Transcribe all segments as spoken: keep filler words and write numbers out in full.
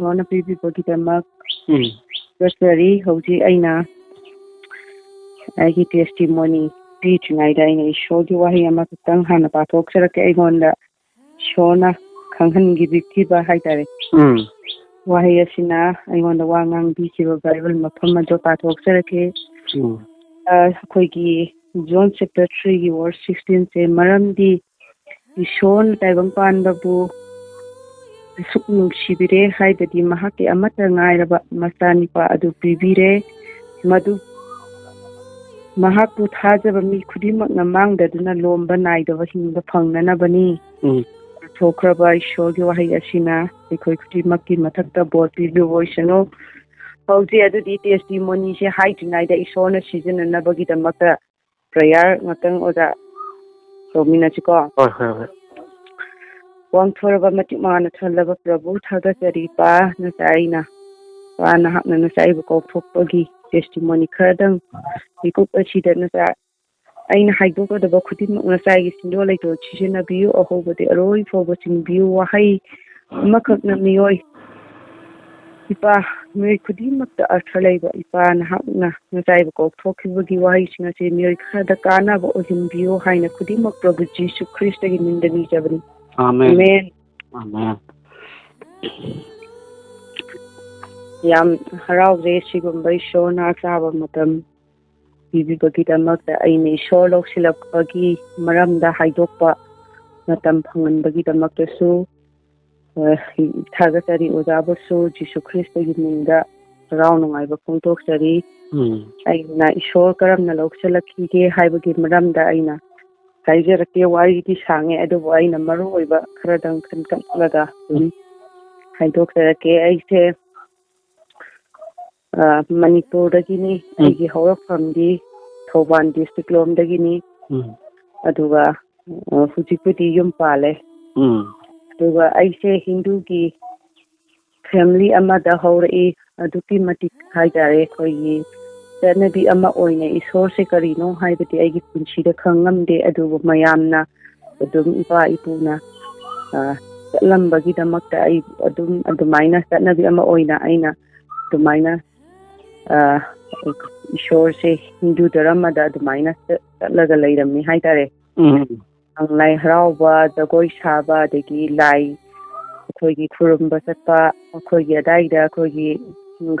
ꯏꯁꯣꯔꯅ ꯄꯤꯕꯤꯕꯒꯤꯗꯃꯛ ꯎꯝ꯫ ꯊꯥꯒꯠꯆꯔꯤ꯫ ꯍꯧꯖꯤꯛ ꯑꯩꯅ ꯑꯩꯒꯤ testimony ꯄꯤꯗ꯭ꯔꯤꯉꯩꯗ ꯑꯩꯅ ꯏꯁꯣꯔꯒꯤ ꯋꯥꯍꯩ ꯑꯃꯈꯛꯇꯪ ꯍꯥꯟꯅ ꯄꯥꯊꯣꯛꯆꯔꯛꯀꯦ꯫ ꯑꯩꯉꯣꯟꯗ ꯏꯁꯣꯔꯅ ꯈꯪꯍꯟꯈꯤꯕꯤꯈꯤꯕ ꯍꯥꯏꯇꯥꯔꯦ꯫ ꯎꯝ꯫ ꯋꯥꯍꯩ ꯑꯁꯤꯅ ꯑꯩꯉꯣꯟꯗ ꯋꯥ ꯉꯥꯡꯕꯤꯈꯤꯕ ꯕꯥꯏꯕꯜ ꯃꯐꯝ ꯑꯗꯨ ꯄꯥꯊꯣꯛꯆꯔꯛꯀꯦ꯫ ꯎꯝ꯫ ꯑ, ꯑꯩꯈꯣꯏꯒꯤ John chapter three ꯒꯤ verse sixteen ꯁꯦ, "ꯃꯔꯝꯗꯤ ꯏꯁꯣꯔꯅ ꯇꯥꯏꯕꯪ ꯄꯥꯟꯕꯕꯨ ꯑꯁꯨꯛ ꯅꯨꯡꯁꯤꯕꯤꯔꯦ ꯍꯥꯏꯕꯗꯤ ꯃꯍꯥꯛꯀꯤ ꯑꯃꯠꯇ ꯉꯥꯏꯔꯕ ꯃꯆꯥꯅꯨꯄꯥ ꯑꯗꯨ ꯄꯤꯕꯤꯔꯦ, ꯃꯗꯨ ꯃꯍꯥꯛꯄꯨ ꯊꯥꯖꯕ ꯃꯤ ꯈꯨꯗꯤꯡꯃꯛꯅ ꯃꯥꯡꯗꯗꯨꯅ ꯂꯣꯝꯕ ꯅꯥꯏꯗꯕ ꯍꯤꯡꯕ ꯐꯪꯅꯅꯕꯅꯤ꯫" ꯎꯝ꯫ ꯊꯣꯛꯈ꯭ꯔꯕ ꯏꯁꯣꯔꯒꯤ ꯋꯥꯍꯩ ꯑꯁꯤꯅ ꯑꯩꯈꯣꯏ ꯈꯨꯗꯤꯡꯃꯛꯀꯤ ꯃꯊꯛꯇ ꯕꯣꯔ ꯄꯤꯕꯤꯕ ꯑꯣꯏꯁꯅꯨ꯫ ꯍꯧꯖꯤꯛ ꯑꯗꯨꯗꯤ testimony ꯁꯦ ꯍꯥꯏꯗ꯭ꯔꯤꯉꯩꯗ ꯏꯁꯣꯔꯅ ꯁꯤꯖꯤꯟꯅꯅꯕꯒꯤꯗꯃꯛꯇ prayer ꯉꯥꯛꯇꯪ ꯑꯣꯖꯥ ꯇꯧꯃꯤꯟꯅꯁꯤꯀꯣ꯫ ꯍꯣꯏ, ꯍꯣꯏ, ꯍꯣꯏ꯫ ꯋꯥꯡꯊꯣꯔꯕ ꯃꯇꯤꯛ ꯃꯉꯥꯅ ꯊꯜꯂꯕ ꯄ꯭ꯔꯚꯨ, ꯊꯥꯒꯠꯆꯔꯤ ꯏꯄꯥ, ꯅꯆꯥ ꯑꯩꯅ, ꯏꯄꯥ ꯅꯍꯥꯛꯅ ꯅꯆꯥ ꯑꯩꯕꯨ ꯀꯧꯊꯣꯛꯄꯒꯤ testimony ꯈꯔꯗꯪ ꯃꯤꯀꯨꯞ ꯑꯁꯤꯗ ꯅꯆꯥ ꯑꯩꯅ ꯍꯥꯏꯗꯣꯛꯀꯗꯕ ꯈꯨꯗꯤꯡꯃꯛ ꯅꯆꯥ ꯑꯩꯒꯤ ꯁꯤꯟꯗꯣꯛ ꯂꯩꯇꯣꯟ ꯁꯤꯖꯤꯟꯅꯕꯤꯌꯨ, ꯑꯍꯧꯕꯗꯤ ꯑꯔꯣꯏ ꯐꯥꯎꯕ ꯆꯤꯡꯕꯤꯌꯨ꯫ ꯋꯥꯍꯩ ꯑꯃꯈꯛꯅ ꯃꯤꯑꯣꯏ ꯏꯄꯥ, ꯃꯤꯑꯣꯏ ꯈꯨꯗꯤꯡꯃꯛꯇ ꯑꯔꯊ ꯂꯩꯕ ꯏꯄꯥ, ꯅꯍꯥꯛꯅ ꯅꯆꯥ ꯑꯩꯕꯨ ꯀꯧꯊꯣꯛꯈꯤꯕꯒꯤ ꯋꯥꯍꯩꯁꯤꯡ ꯑꯁꯤ ꯃꯤꯑꯣꯏ ꯈꯔꯗ ꯀꯥꯟꯅꯕ ꯑꯣꯏꯍꯟꯕꯤꯌꯨ ꯍꯥꯏꯅ ꯈꯨꯗꯤꯡꯃꯛ ꯄ꯭ꯔꯚꯨ ꯖꯤꯁꯨ ꯈ꯭ꯔꯤꯁꯇꯒꯤ ꯃꯤꯡꯗ ꯅꯤꯖꯕꯅꯤ꯫ ꯑꯥꯃꯦꯟ꯫ ꯑꯥꯃꯦꯟ꯫ ꯑꯥꯃꯦꯟ꯫ ꯌꯥꯝ ꯍꯔꯥꯎꯖꯩ ꯁꯤꯒꯨꯝꯕ ꯏꯁꯣꯔꯅ ꯑꯆꯥꯕ ꯃꯇꯝ ꯄꯤꯕꯤꯕꯒꯤꯗꯃꯛꯇ꯫ ꯑꯩꯅ ꯏꯁꯣꯔ ꯂꯧꯁꯤꯜꯂꯛꯄꯒꯤ ꯃꯔꯝꯗ ꯍꯥꯏꯗꯣꯛꯄ ꯃꯇꯝ ꯐꯪꯍꯟꯕꯒꯤꯗꯃꯛꯇꯁꯨ ꯑ, ꯊꯥꯒꯠꯆꯔꯤ꯫ ꯑꯣꯖꯥꯕꯨꯁꯨ ꯖꯤꯁꯨ ꯈ꯭ꯔꯤꯁꯇꯒꯤ ꯃꯤꯡꯗ ꯍꯔꯥꯎ ꯅꯨꯡꯉꯥꯏꯕ ꯐꯣꯡꯗꯣꯛꯆꯔꯤ꯫ ꯎꯝ꯫ ꯑꯩꯅ ꯏꯁꯣꯔ ꯀꯔꯝꯅ ꯂꯧꯁꯤꯜꯂꯛꯈꯤꯒꯦ ꯍꯥꯏꯕꯒꯤ ꯃꯔꯝꯗ ꯑꯩꯅ ꯍꯥꯏꯖꯔꯛꯀꯦ꯫ ꯋꯥꯔꯤꯗꯤ ꯁꯥꯡꯉꯦ, ꯑꯗꯨꯕꯨ ꯑꯩꯅ ꯃꯔꯨ ꯑꯣꯏꯕ ꯈꯔꯗꯪ ꯈꯟꯒꯠꯂꯒ ꯑꯗꯨꯝ ꯍꯥꯏꯗꯣꯛꯆꯔꯛꯀꯦ꯫ ꯑꯩꯁꯦ, ꯑ, ꯃꯅꯤꯄꯨꯔꯗꯒꯤꯅꯤ꯫ ꯎꯝ꯫ ꯑꯩꯒꯤ ꯍꯧꯔꯛꯐꯝꯗꯤ ꯊꯧꯕꯥꯜ district ꯂꯣꯝꯗꯒꯤꯅꯤ꯫ ꯎꯝ꯫ ꯑꯗꯨꯒ, ꯑ, ꯍꯧꯖꯤꯛꯄꯨꯗꯤ ꯌꯨꯝ ꯄꯥꯜꯂꯦ꯫ ꯎꯝ꯫ ꯑꯗꯨꯒ ꯑꯩꯁꯦ ꯍꯤꯟꯗꯨꯒꯤ family ꯑꯃꯗ ꯍꯧꯔꯛꯏ꯫ ꯑꯗꯨꯛꯀꯤ ꯃꯇꯤꯛ ꯍꯥꯏꯇꯥꯔꯦ, ꯑꯩꯈꯣꯏꯒꯤ ꯆꯠꯅꯕꯤ ꯑꯃ ꯑꯣꯏꯅ ꯏꯁꯣꯔꯁꯦ ꯀꯔꯤꯅꯣ ꯍꯥꯏꯕꯗꯤ ꯑꯩꯒꯤ ꯄꯨꯟꯁꯤꯗ ꯈꯪꯉꯝꯗꯦ꯫ ꯑꯗꯨꯕꯨ ꯃꯌꯥꯝꯅ ꯑꯗꯨꯝ ꯏꯄꯥ ꯏꯄꯨꯅ, ꯑ, ꯆꯠꯂꯝꯕꯒꯤꯗꯃꯛꯇ ꯑꯩ ꯑꯗꯨꯝ ꯑꯗꯨꯃꯥꯏꯅ ꯆꯠꯅꯕꯤ ꯑꯃ ꯑꯣꯏꯅ ꯑꯩꯅ ꯑꯗꯨꯃꯥꯏꯅ, ꯑ, ꯏꯁꯣꯔꯁꯦ ꯍꯤꯟꯗꯨ ꯙꯔꯃꯗ ꯑꯗꯨꯃꯥꯏꯅ ꯆꯠ-, ꯆꯠꯂꯒ ꯂꯩꯔꯝꯃꯤ ꯍꯥꯏꯇꯥꯔꯦ꯫ ꯎꯝ꯫ ꯂꯥꯏ ꯍꯔꯥꯎꯕ, ꯖꯒꯣꯏ ꯁꯥꯕ, ꯑꯗꯒꯤ ꯂꯥꯏ ꯑꯩꯈꯣꯏꯒꯤ ꯈꯨꯔꯨꯝꯕ ꯆꯠꯄ, ꯑꯩꯈꯣꯏꯒꯤ ꯑꯗꯥꯏꯗ ꯑꯩꯈꯣꯏꯒꯤ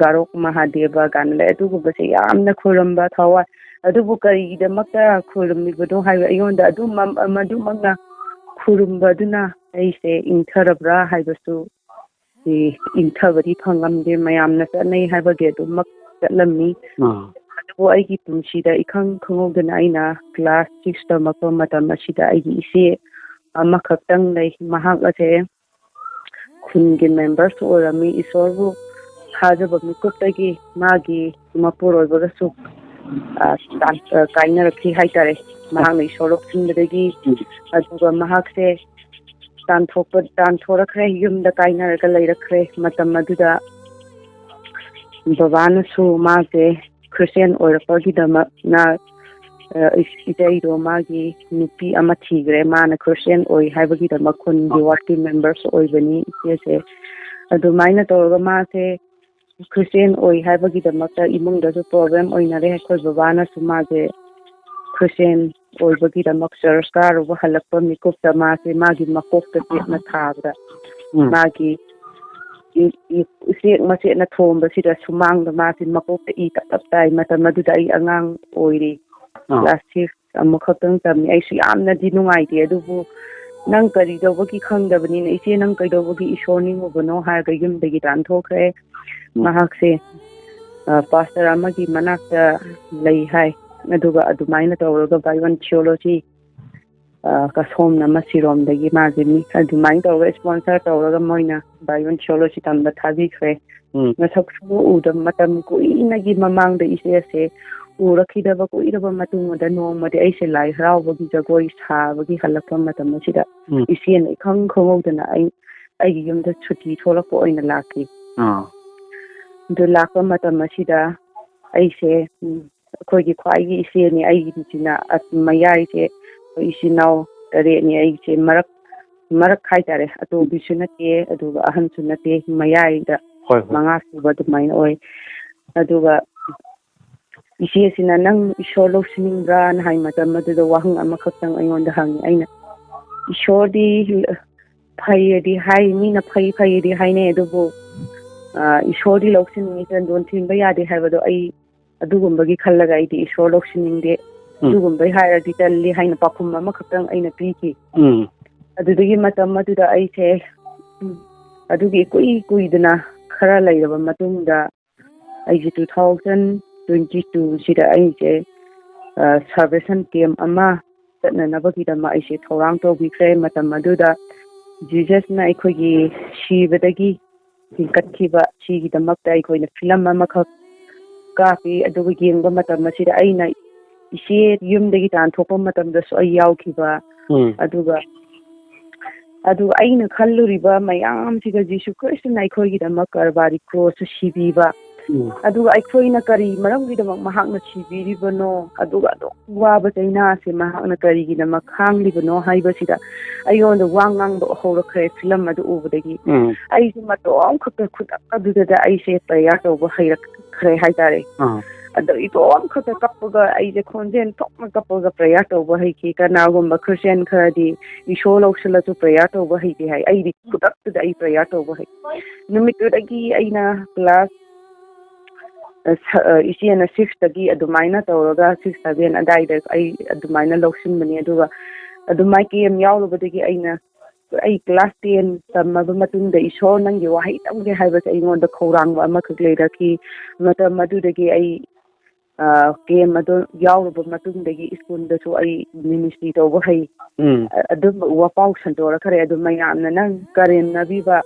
ꯒꯥꯔꯣꯛ ꯃꯍꯥꯗꯦꯕ ꯀꯥꯏꯅ ꯂꯩ, ꯑꯗꯨꯒꯨꯝꯕꯁꯦ ꯌꯥꯝꯅ ꯈꯨꯔꯨꯝꯕ ꯊꯋꯥꯏ꯫ ꯑꯗꯨꯕꯨ ꯀꯔꯤꯒꯤꯗꯃꯛꯇ ꯈꯨꯔꯨꯝꯃꯤꯕꯅꯣ ꯍꯥꯏꯕ ꯑꯩꯉꯣꯟꯗ ꯑꯗꯨꯝ ꯃ-, ꯃꯗꯨꯃꯛꯅ ꯈꯨꯔꯨꯝꯕ ꯑꯗꯨꯅ ꯑꯩꯁꯦ ꯏꯪꯊꯔꯕ꯭ꯔꯥ ꯍꯥꯏꯕꯁꯨ, ꯏ-, ꯏꯪꯊꯕꯗꯤ ꯐꯪꯉꯝꯗꯦ꯫ ꯃꯌꯥꯝꯅ ꯆꯠꯅꯩ ꯍꯥꯏꯕꯒꯤ ꯑꯗꯨꯃꯛ ꯆꯠꯂꯝꯃꯤ꯫ ꯑꯥ꯫ ꯑꯗꯨꯕꯨ ꯑꯩꯒꯤ ꯄꯨꯟꯁꯤꯗ ꯏꯈꯪ ꯈꯪꯍꯧꯗꯅ ꯑꯩꯅ class six ꯇꯝꯃꯛꯄ ꯃꯇꯝ ꯑꯁꯤꯗ ꯑꯩꯒꯤ ꯏꯆꯦ ꯑꯃꯈꯛꯇꯪ ꯂꯩ꯫ ꯃꯍꯥꯛ ꯑꯁꯦ ꯈꯨꯟꯒꯤ memberꯁꯨ ꯑꯣꯏꯔꯝꯃꯤ꯫ ꯏꯁꯣꯔꯕꯨ ꯊꯥꯖꯕ ꯃꯤꯀꯨꯞꯇꯒꯤ ꯃꯥꯒꯤ ꯃꯄꯨꯔꯣꯏꯕꯒꯁꯨ, ꯑ, ꯇꯥꯟ-, ꯑ, ꯀꯥꯏꯅꯔꯛꯈꯤ ꯍꯥꯏꯇꯥꯔꯦ꯫ ꯃꯍꯥꯛꯅ ꯏꯁꯣꯔ ꯂꯧꯁꯤꯟꯕꯗꯒꯤ꯫ ꯎꯝ꯫ ꯑꯗꯨꯒ ꯃꯍꯥꯛꯁꯦ ꯇꯥꯟꯊꯣꯛꯄ, ꯇꯥꯟꯊꯣꯔꯛꯈ꯭ꯔꯦ, ꯌꯨꯝꯗ ꯀꯥꯏꯅꯔꯒ ꯂꯩꯔꯛꯈ꯭ꯔꯦ꯫ ꯃꯇꯝ ꯑꯗꯨꯗ ꯕꯕꯥꯅꯁꯨ ꯃꯥꯁꯦ Christian ꯑꯣꯏꯔꯛꯄꯒꯤꯗꯃꯛꯅ, ꯑ, ꯏꯁ-, ꯏꯇꯩꯗꯣ ꯃꯥꯒꯤ ꯅꯨꯄꯤ ꯑꯃ ꯊꯤꯈ꯭ꯔꯦ꯫ ꯃꯥꯅ Christian ꯑꯣꯏ ꯍꯥꯏꯕꯒꯤꯗꯃꯛ ꯈꯨꯟꯒꯤ wardꯀꯤ memberꯁꯨ ꯑꯣꯏꯕꯅꯤ ꯏꯆꯦꯁꯦ꯫ ꯑꯗꯨꯃꯥꯏꯅ ꯇꯧꯔꯒ ꯃꯥꯁꯦ Christian ꯑꯣꯏ ꯍꯥꯏꯕꯒꯤꯗꯃꯛꯇ ꯏꯃꯨꯡꯗꯁꯨ problem ꯑꯣꯏꯅꯔꯦ꯫ ꯑꯩꯈꯣꯏ ꯕꯕꯥꯅꯁꯨ ꯃꯥꯁꯦ Christian ꯑꯣꯏꯕꯒꯤꯗꯃꯛ church ꯀꯥꯔꯨꯕ ꯍꯜꯂꯛꯄ ꯃꯤꯀꯨꯞꯇ ꯃꯥꯁꯦ ꯃꯥꯒꯤ ꯃꯀꯣꯛꯇ ꯆꯦꯠꯅ ꯊꯥꯕꯗ ꯎꯝ꯫ ꯃꯥꯒꯤ ꯏ-, ꯏ-, ꯎꯆꯦꯛ ꯃꯆꯦꯠꯅ ꯊꯣꯝꯕꯁꯤꯗ ꯁꯨꯃꯥꯡꯗ ꯃꯥꯁꯦ ꯃꯀꯣꯛꯇ ꯏ ꯇꯞ ꯇꯞ ꯇꯥꯏ꯫ ꯃꯇꯝ ꯑꯗꯨꯗ ꯑꯩ ꯑꯉꯥꯡ ꯑꯣꯏꯔꯤ, ꯑꯥ꯫ Class six ꯑꯃꯈꯛꯇꯪ ꯇꯝꯃꯤ꯫ ꯑꯩꯁꯨ ꯌꯥꯝꯅꯗꯤ ꯅꯨꯡꯉꯥꯏꯇꯦ, ꯑꯗꯨꯕꯨ ꯅꯪ ꯀꯔꯤ ꯇꯧꯕꯒꯤ ꯈꯪꯗꯕꯅꯤꯅ, "ꯏꯆꯦ, ꯅꯪ ꯀꯩꯗꯧꯕꯒꯤ ꯏꯁꯣꯔ ꯅꯤꯡꯉꯨꯕꯅꯣ?" ꯍꯥꯏꯔꯒ ꯌꯨꯝꯗꯒꯤ ꯇꯥꯟꯊꯣꯛꯈ꯭ꯔꯦ꯫ ꯎꯝ꯫ ꯃꯍꯥꯛꯁꯦ, ꯑ, pastor ꯑꯃꯒꯤ ꯃꯅꯥꯛꯇ ꯂꯩ ꯍꯥꯏ꯫ ꯑꯗꯨꯒ ꯑꯗꯨꯃꯥꯏꯅ ꯇꯧꯔꯒ Bible theology, ꯑ, ꯀꯁꯣꯝꯅ ꯃꯁꯤꯔꯣꯝꯗꯒꯤ ꯃꯥꯁꯦ ꯃꯤ ꯑꯗꯨꯃꯥꯏꯅ ꯇꯧꯔꯒ sponsor ꯇꯧꯔꯒ ꯃꯣꯏꯅ Bible theology ꯇꯝꯕ ꯊꯥꯕꯤꯈ꯭ꯔꯦ꯫ ꯎꯝ꯫ ꯃꯁꯛꯁꯨ ꯎꯗꯕ ꯃꯇꯝ ꯀꯨꯏꯅꯒꯤ ꯃꯃꯥꯡꯗ ꯏꯆꯦꯁꯦ ꯎꯔꯛꯈꯤꯗꯕ ꯀꯨꯏꯔꯕ ꯃꯇꯨꯡꯗ ꯅꯣꯡꯃꯗꯤ ꯑꯩꯁꯦ ꯂꯥꯏ ꯍꯔꯥꯎꯕꯒꯤ ꯖꯒꯣꯏ ꯁꯥꯕꯒꯤ ꯍꯜꯂꯛꯄ ꯃꯇꯝ ꯑꯁꯤꯗ ꯎꯝ꯫ ꯏꯆꯦꯅ ꯏꯈꯪ ꯈꯪꯍꯧꯗꯅ ꯑꯩ, ꯑꯩꯒꯤ ꯌꯨꯝꯗ ꯁꯨꯇꯤ ꯊꯣꯛꯂꯛꯄ ꯑꯣꯏꯅ ꯂꯥꯛꯈꯤ꯫ ꯑꯥ꯫ ꯑꯗꯨ ꯂꯥꯛꯄ ꯃꯇꯝ ꯑꯁꯤꯗ ꯑꯩꯁꯦ, ꯎꯝ, ꯑꯩꯈꯣꯏꯒꯤ ꯈ꯭ꯋꯥꯏꯒꯤ ꯏꯆꯦꯅꯤ, ꯑꯩꯒꯤꯁꯤꯅ ꯑ-, ꯃꯌꯥꯏꯁꯦ, ꯑꯩꯈꯣꯏ ꯏꯆꯤꯟ ꯏꯅꯥꯎ ꯇꯔꯦꯠꯅꯤ, ꯑꯩꯁꯦ ꯃꯔꯛ ꯃꯔꯛ ꯍꯥꯏꯇꯥꯔꯦ, ꯑꯇꯣꯝꯕꯤꯁꯨ ꯅꯠꯇꯦ, ꯑꯗꯨꯒ ꯑꯍꯟꯁꯨ ꯅꯠꯇꯦ, ꯃꯌꯥꯏꯗ ꯍꯣꯏ, ꯍꯣꯏ꯫ ꯃꯉꯥ ꯁꯨꯕ ꯑꯗꯨꯃꯥꯏꯅ ꯑꯣꯏ꯫ ꯑꯗꯨꯒ ꯏꯆꯦꯁꯤꯅ, "ꯅꯪ ꯏꯁꯣꯔ ꯂꯧꯁꯤꯟꯅꯤꯡꯕ꯭ꯔꯥꯅ?" ꯍꯥꯏ ꯃꯇꯝ ꯑꯗꯨꯗ ꯋꯥꯍꯪ ꯑꯃꯈꯛꯇꯪ ꯑꯩꯉꯣꯟꯗ ꯍꯪꯉꯤ꯫ ꯑꯩꯅ, "ꯏꯁꯣꯔꯗꯤ ꯐꯩꯌꯦꯗꯤ ꯍꯥꯏ, ꯃꯤꯅ ꯐꯩ ꯐꯩꯌꯦꯗꯤ ꯍꯥꯏꯅꯩ, ꯑꯗꯨꯕꯨ, ꯑ, ꯏꯁꯣꯔꯗꯤ ꯂꯧꯁꯤꯟꯅꯤꯡꯉꯤ, ꯆꯟꯗꯣꯟ ꯊꯤꯟꯕ ꯌꯥꯗꯦ ꯍꯥꯏꯕꯗꯣ ꯑꯩ ꯑꯗꯨꯒꯨꯝꯕꯒꯤ ꯈꯜꯂꯒ ꯑꯩꯗꯤ ꯏꯁꯣꯔ ꯂꯧꯁꯤꯟꯅꯤꯡꯗꯦ, ꯎꯝ꯫ ꯑꯗꯨꯒꯨꯝꯕꯩ ꯍꯥꯏꯔꯗꯤ ꯇꯜꯂꯤ" ꯍꯥꯏꯅ ꯄꯥꯎꯈꯨꯝ ꯑꯃꯈꯛꯇꯪ ꯑꯩꯅ ꯄꯤꯈꯤ꯫ ꯎꯝ꯫ ꯑꯗꯨꯗꯒꯤ ꯃꯇꯝ ꯑꯗꯨꯗ ꯑꯩꯁꯦ, ꯎꯝ, ꯑꯗꯨꯒꯤ ꯀꯨꯏ ꯀꯨꯏꯗꯅ ꯈꯔ ꯂꯩꯔꯕ ꯃꯇꯨꯡꯗ ꯑꯩꯁꯦ two thousand twenty two ꯁꯤꯗ ꯑꯩꯁꯦ, ꯑ, salvation camp ꯑꯃ ꯆꯠꯅꯅꯕꯒꯤꯗꯃꯛ ꯑꯩꯁꯦ ꯊꯧꯔꯥꯡ ꯇꯧꯕꯤꯈ꯭ꯔꯦ꯫ ꯃꯇꯝ ꯑꯗꯨꯗ ꯖꯤꯖꯁꯅ ꯑꯩꯈꯣꯏꯒꯤ ꯁꯤꯕꯗꯒꯤ ꯍꯤꯡꯒꯠꯈꯤꯕ, ꯁꯤꯒꯤꯗꯃꯛꯇ ꯑꯩꯈꯣꯏꯅ ꯐꯤꯂꯝ ꯑꯃꯈꯛ ꯀꯥꯞꯄꯤ꯫ ꯑꯗꯨꯒ ꯌꯦꯡꯕ ꯃꯇꯝ ꯑꯁꯤꯗ ꯑꯩꯅ ꯏꯆꯦ ꯌꯨꯝꯗꯒꯤ ꯇꯥꯟꯊꯣꯛꯄ ꯃꯇꯝꯗꯁꯨ ꯑꯩ ꯌꯥꯎꯈꯤꯕ, ꯎꯝ꯫ ꯑꯗꯨꯒ, ꯑꯗꯨꯒ ꯑꯩꯅ ꯈꯜꯂꯨꯔꯤꯕ ꯃꯌꯥꯝꯁꯤꯒ ꯖꯤꯁꯨ ꯈ꯭ꯔꯤꯁꯇꯅ ꯑꯩꯈꯣꯏꯒꯤꯗꯃꯛ ꯀꯔꯕꯥꯔꯤ ꯀ꯭ꯔꯣꯁꯇ ꯁꯤꯕꯤꯕ, ꯎꯝ꯫ ꯑꯗꯨꯒ ꯑꯩꯈꯣꯏꯅ ꯀꯔꯤ ꯃꯔꯝꯒꯤꯗꯃꯛ ꯃꯍꯥꯛꯅ ꯁꯤꯕꯤꯔꯤꯕꯅꯣ, ꯑꯗꯨꯒ ꯑꯗꯨꯛ ꯋꯥꯕ ꯆꯩꯅꯥꯁꯦ ꯃꯍꯥꯛꯅ ꯀꯔꯤꯒꯤꯗꯃꯛ ꯈꯥꯡꯂꯤꯕꯅꯣ ꯍꯥꯏꯕꯁꯤꯗ ꯑꯩꯉꯣꯟꯗ ꯋꯥ ꯉꯥꯡꯕ ꯍꯧꯔꯛꯈ꯭ꯔꯦ ꯐꯤꯂꯝ ꯑꯗꯨ ꯎꯕꯗꯒꯤ꯫ ꯎꯝ꯫ ꯑꯩꯁꯦ ꯃꯇꯣꯝ ꯈꯛꯇ ꯈꯨꯗꯛ ꯑꯗꯨꯗ ꯑꯩꯁꯦ prayer ꯇꯧꯕ ꯍꯩꯔꯛꯈ꯭ꯔꯦ ꯍꯥꯏꯇꯥꯔꯦ꯫ ꯑꯥ꯫ ꯑꯗꯣ ꯏꯇꯣꯝ ꯈꯛꯇ ꯀꯞꯄꯒ, ꯑꯩꯁꯦ ꯈꯣꯟꯖꯦꯜ ꯊꯣꯛꯅ ꯀꯞꯄꯒ prayer ꯇꯧꯕ ꯍꯩꯈꯤ꯫ ꯀꯅꯥꯒꯨꯝꯕ Christian ꯈꯔꯗꯤ ꯏꯁꯣꯔ ꯂꯧꯁꯤꯜꯂꯁꯨ prayer ꯇꯧꯕ ꯍꯩꯇꯦ ꯍꯥꯏ꯫ ꯑꯩꯗꯤ ꯈꯨꯗꯛꯇꯨꯗ ꯑꯩ prayer ꯇꯧꯕ ꯍꯩ꯫ ꯅꯨꯃꯤꯠꯇꯨꯗꯒꯤ ꯑꯩꯅ class, ꯑ, ꯁ-, ꯑ, ꯏꯆꯦꯅ six ꯇꯒꯤ ꯑꯗꯨꯃꯥꯏꯅ ꯇꯧꯔꯒ six, seven ꯑꯗꯥꯏꯗ ꯑꯩ ꯑꯗꯨꯃꯥꯏꯅ ꯂꯧꯁꯤꯟꯕꯅꯦ꯫ ꯑꯗꯨꯒ ꯑꯗꯨꯃꯥꯏ camp ꯌꯥꯎꯔꯨꯕꯗꯒꯤ ꯑꯩꯅ, ꯑꯩ class ten ꯇꯝꯃꯕ ꯃꯇꯨꯡꯗ ꯏꯁꯣꯔ ꯅꯪꯒꯤ ꯋꯥꯍꯩ ꯇꯝꯒꯦ ꯍꯥꯏꯕꯁꯦ ꯑꯩꯉꯣꯟꯗ ꯈꯧꯔꯥꯡꯕ ꯑꯃꯈꯛ ꯂꯩꯔꯛꯈꯤ꯫ ꯃꯇꯝ ꯑꯗꯨꯗꯒꯤ ꯑꯩ, ꯑ, camp ꯑꯗꯨ ꯌꯥꯎꯔꯨꯕ ꯃꯇꯨꯡꯗꯒꯤ ꯁ꯭ꯀꯨꯜꯗꯁꯨ ꯑꯩ ministry ꯇꯧꯕ ꯍꯩ꯫ ꯎꯝ꯫ ꯑ-, ꯑꯗꯨꯝꯕ ꯋꯥꯄꯥꯎ ꯁꯟꯗꯣꯔꯛꯈ꯭ꯔꯦ꯫ ꯑꯗꯨ ꯃꯌꯥꯝꯅ ꯅꯪ ꯀꯔꯦꯝꯅꯕꯤꯕ,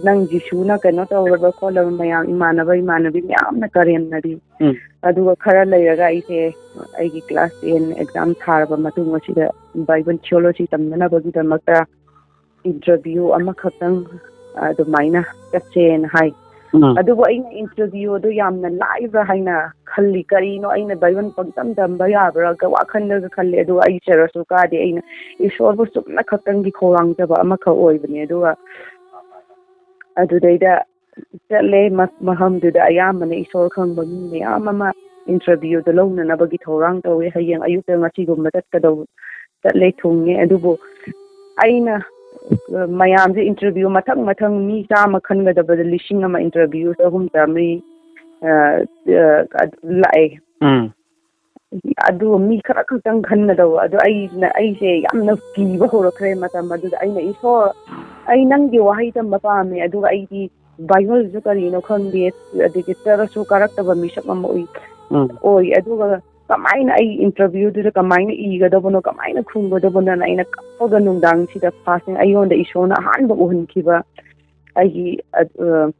ꯅꯪ ꯖꯤꯁꯨꯅ ꯀꯩꯅꯣ ꯇꯧꯔꯕ ꯈꯣꯠꯂꯕ, ꯃꯌꯥꯝ ꯏꯃꯥꯟꯅꯕ ꯏꯃꯥꯟꯅꯕꯤ ꯃꯌꯥꯝꯅ ꯀꯔꯦꯝꯅꯕꯤ꯫ ꯎꯝ꯫ ꯑꯗꯨꯒ ꯈꯔ ꯂꯩꯔꯒ ꯑꯩꯁꯦ ꯑꯩꯒꯤ class ten exam ꯊꯥꯔꯕ ꯃꯇꯨꯡ ꯑꯁꯤꯗ Bible theology ꯇꯝꯅꯅꯕꯒꯤꯗꯃꯛꯇ interview ꯑꯃꯈꯛꯇꯪ ꯑꯗꯨꯃꯥꯏꯅ ꯆꯠꯁꯦꯅ ꯍꯥꯏ꯫ ꯎꯝ꯫ ꯑꯗꯨꯕꯨ ꯑꯩꯅ ꯏꯟꯇꯔꯚ꯭ꯌꯨ ꯑꯗꯨ ꯌꯥꯝꯅ ꯂꯥꯏꯕ꯭ꯔꯥ ꯍꯥꯏꯅ ꯈꯜꯂꯤ꯫ ꯀꯔꯤꯅꯣ, ꯑꯩꯅ ꯕꯥꯏꯕꯜ ꯄꯪꯇꯝ ꯇꯝꯕ ꯌꯥꯕ꯭ꯔꯥ ꯋꯥꯈꯜꯗꯒ ꯈꯜꯂꯤ꯫ ꯑꯗꯨꯒ ꯑꯩ ꯆꯔꯆꯁꯨ ꯀꯥꯗꯦ꯫ ꯑꯩꯅ ꯏꯁꯣꯔꯕꯨ ꯆꯨꯝꯅ ꯈꯛꯇꯪꯒꯤ ꯈꯧꯔꯥꯡꯖꯕ ꯑꯃꯈꯛ ꯑꯣꯏꯕꯅꯦ꯫ ꯑꯗꯨꯒ ꯑꯗꯨꯗꯩꯗ ꯆꯠꯂꯦ꯫ ꯃ-, ꯃꯐꯝꯗꯨꯗ ꯑꯌꯥꯝꯕꯅ ꯏꯁꯣꯔ ꯈꯪꯕ ꯃꯤ ꯃꯌꯥꯝ ꯑꯃ ꯏꯟꯇꯔꯚ꯭ꯌꯨꯗ ꯂꯧꯅꯅꯕꯒꯤ ꯊꯧꯔꯥꯡ ꯇꯧꯋꯦ꯫ ꯍꯌꯦꯡ ꯑꯌꯨꯛꯇ ꯉꯁꯤꯒꯨꯝꯕ ꯆꯠꯀꯗꯧ-, ꯆꯠꯂꯦ, ꯊꯨꯡꯉꯦ꯫ ꯑꯗꯨꯕꯨ ꯑꯩꯅ, ꯑ, ꯃꯌꯥꯝꯁꯦ ꯏꯟꯇꯔꯚ꯭ꯌꯨ ꯃꯊꯪ ꯃꯊꯪ ꯃꯤ ꯆꯥꯝꯃ ꯈꯟꯒꯗꯕꯗ ꯂꯤꯁꯤꯡ ꯑꯃ, ꯏꯟꯇꯔꯚ꯭ꯌꯨ ꯆꯍꯨꯝ ꯆꯥꯝꯃꯔꯤ, ꯑ, ꯑ, ꯂꯥꯛꯑꯦ꯫ ꯎꯝ꯫ ꯑꯗꯨ ꯃꯤ ꯈꯔ ꯈꯛꯇꯪ ꯈꯟꯒꯗꯧꯕ꯫ ꯑꯗꯨ ꯑꯩꯅ, ꯑꯩꯁꯦ ꯌꯥꯝꯅ ꯀꯤꯕ ꯍꯧꯔꯛꯈ꯭ꯔꯦ ꯃꯇꯝ ꯑꯗꯨꯗ꯫ ꯑꯩꯅ, "ꯏꯁꯣꯔ, ꯑꯩ ꯅꯪꯒꯤ ꯋꯥꯍꯩ ꯇꯝꯕ ꯄꯥꯝꯃꯦ, ꯑꯗꯨꯒ ꯑꯩꯗꯤ ꯕꯥꯏꯕꯜꯁꯨ ꯀꯔꯤꯅꯣ ꯈꯪꯗꯦ, ꯑꯗꯒꯤ ꯆꯔꯆꯁꯨ ꯀꯥꯔꯛꯇꯕ ꯃꯤꯁꯛ ꯑꯃ ꯑꯣꯏ-, ꯎꯝ꯫ ꯑꯣꯏ꯫ ꯑꯗꯨꯒ ꯀꯃꯥꯏꯅ ꯑꯩ ꯏꯟꯇꯔꯚ꯭ꯌꯨꯗꯨꯗ ꯀꯃꯥꯏꯅ ꯏꯒꯗꯕꯅꯣ, ꯀꯃꯥꯏꯅ ꯈꯨꯝꯒꯗꯕꯅꯣꯅ?" ꯑꯩꯅ ꯀꯞꯄꯒ ꯅꯨꯡꯗꯥꯡꯁꯤꯗ ꯐꯥꯁꯤꯡ ꯑꯩꯉꯣꯟꯗ ꯏꯁꯣꯔꯅ ꯑꯍꯥꯟꯕ ꯎꯍꯟꯈꯤꯕ ꯑꯩꯒꯤ, ꯑ, ꯑ,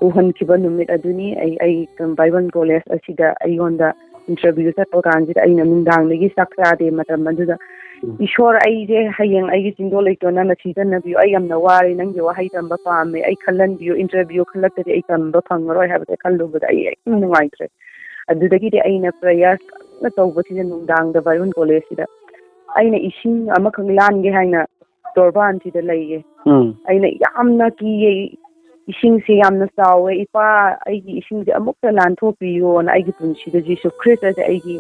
ꯎꯍꯟꯈꯤꯕ ꯅꯨꯃꯤꯠ ꯑꯗꯨꯅꯤ꯫ ꯑꯩ, ꯑꯩ ꯕꯥꯏꯕꯜ ꯀꯣꯂꯦꯖ ꯑꯁꯤꯗ ꯑꯩꯉꯣꯟꯗ ꯏꯟꯇꯔꯚ꯭ꯌꯨ ꯆꯠꯄ ꯀꯥꯟꯁꯤꯗ ꯑꯩꯅ ꯅꯨꯡꯗꯥꯡꯗꯒꯤ ꯆꯥꯛ ꯆꯥꯗꯦ꯫ ꯃꯇꯝ ꯑꯗꯨꯗ, ꯎꯝ꯫ "ꯏꯁꯣꯔ, ꯑꯩꯁꯦ ꯍꯌꯦꯡ ꯑꯩꯒꯤ ꯆꯤꯟꯗꯣ ꯂꯩꯇꯣꯟ ꯅꯪꯅ ꯁꯤꯖꯤꯟꯅꯕꯤꯌꯨ꯫ ꯑꯩ ꯌꯥꯝꯅ ꯋꯥꯔꯦ꯫ ꯅꯪꯒꯤ ꯋꯥꯍꯩ ꯇꯝꯕ ꯄꯥꯝꯃꯦ꯫ ꯑꯩ ꯈꯜꯍꯟꯕꯤꯌꯨ꯫ ꯏꯟꯇꯔꯚ꯭ꯌꯨ ꯈꯜꯂꯛꯇꯗꯤ ꯑꯩ ꯇꯝꯕ ꯐꯪꯉꯔꯣꯏ" ꯍꯥꯏꯕꯁꯦ ꯈꯜꯂꯨꯕꯗ ꯑꯩ ꯌꯥꯝ ꯅꯨꯡꯉꯥꯏꯇ꯭ꯔꯦ꯫ ꯑꯗꯨꯗꯒꯤꯗꯤ ꯑꯩꯅ ꯄ꯭ꯔꯦꯌꯔ ꯀꯟꯅ ꯇꯧꯕꯁꯤꯗ ꯅꯨꯡꯗꯥꯡꯗ ꯕꯥꯏꯕꯜ ꯀꯣꯂꯦꯖꯁꯤꯗ ꯑꯩꯅ ꯏꯁꯤꯡ ꯑꯃꯈꯛ ꯂꯥꯟꯒꯦ ꯍꯥꯏꯅ ꯇꯣꯔꯕꯥꯟꯁꯤꯗ ꯂꯩꯌꯦ꯫ ꯎꯝ꯫ ꯑꯩꯅ ꯌꯥꯝꯅ ꯀꯤꯌꯦ, ꯏꯁꯤꯡꯁꯦ ꯌꯥꯝꯅ ꯆꯥꯎꯋꯦ, "ꯏꯄꯥ, ꯑꯩꯒꯤ ꯏꯁꯤꯡꯁꯦ ꯑꯃꯨꯛꯇ ꯂꯥꯟꯊꯣꯛꯄꯤꯌꯣꯅ", ꯑꯩꯒꯤ ꯄꯨꯟꯁꯤꯗ ꯖꯤꯁꯨ ꯈ꯭ꯔꯤꯁꯇꯁꯦ ꯑꯩꯒꯤ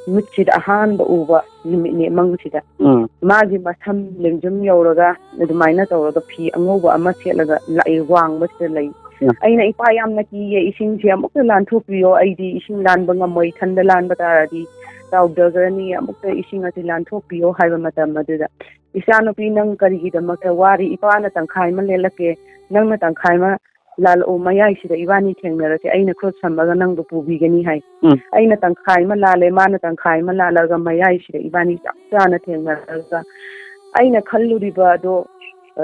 ꯃꯤꯠꯁꯤꯗ ꯑꯍꯥꯟꯕ ꯎꯕ ꯅꯨꯃꯤꯠꯅꯦ, ꯃꯪꯁꯤꯗ꯫ ꯎꯝ꯫ ꯃꯥꯒꯤ ꯃꯁꯝ ꯂꯦꯡꯖꯨꯝ ꯌꯧꯔꯒ ꯑꯗꯨꯃꯥꯏꯅ ꯇꯧꯔꯒ ꯐꯤ ꯑꯉꯧꯕ ꯑꯃ ꯁꯦꯠꯂꯒ ꯂꯥꯛꯑꯦ, ꯋꯥꯡꯕꯁꯤꯗ ꯂꯩ꯫ ꯎꯝ꯫ ꯑꯩꯅ, "ꯏꯄꯥ, ꯌꯥꯝꯅ ꯀꯤꯌꯦ, ꯏꯁꯤꯡꯁꯦ ꯑꯃꯨꯛꯇ ꯂꯥꯟꯊꯣꯛꯄꯤꯌꯣ, ꯑꯩꯗꯤ ꯏꯁꯤꯡ ꯂꯥꯟꯕ ꯉꯝꯃꯣꯏ, ꯏꯊꯟꯗ ꯂꯥꯟꯕ ꯇꯥꯔꯗꯤ ꯇꯥꯎꯗꯈ꯭ꯔꯅꯤ, ꯑꯃꯨꯛꯇ ꯏꯁꯤꯡ ꯑꯁꯤ ꯂꯥꯟꯊꯣꯛꯄꯤꯌꯣ" ꯍꯥꯏꯕ ꯃꯇꯝ ꯑꯗꯨꯗ, "ꯏꯆꯥꯅꯨꯄꯤ, ꯅꯪ ꯀꯔꯤꯒꯤꯗꯃꯛꯇ ꯋꯥꯔꯤ? ꯏꯄꯥꯅ ꯇꯪꯈꯥꯏ ꯑꯃ ꯂꯦꯜꯂꯛꯀꯦ, ꯅꯪꯅ ꯇꯪꯈꯥꯏ ꯑꯃ ꯂꯥꯜꯂꯛꯎ, ꯃꯌꯥꯏꯁꯤꯗ ꯏꯕꯥꯅꯤ ꯊꯦꯡꯅꯔꯁꯦ, ꯑꯩꯅ ꯈꯨꯠ ꯁꯝꯃꯒ ꯅꯪꯕꯨ ꯄꯨꯕꯤꯒꯅꯤ" ꯍꯥꯏ꯫ ꯎꯝ꯫ ꯑꯩꯅ ꯇꯪꯈꯥꯏ ꯑꯃ ꯂꯥꯜꯂꯦ, ꯃꯥꯅ ꯇꯪꯈꯥꯏ ꯑꯃ ꯂꯥꯜꯂꯒ ꯃꯌꯥꯏꯁꯤꯗ ꯏꯕꯥꯅꯤ ꯆꯞ ꯆꯥꯅ ꯊꯦꯡꯅꯔꯒ ꯑꯩꯅ ꯈꯜꯂꯨꯔꯤꯕ ꯑꯗꯣ, ꯑ,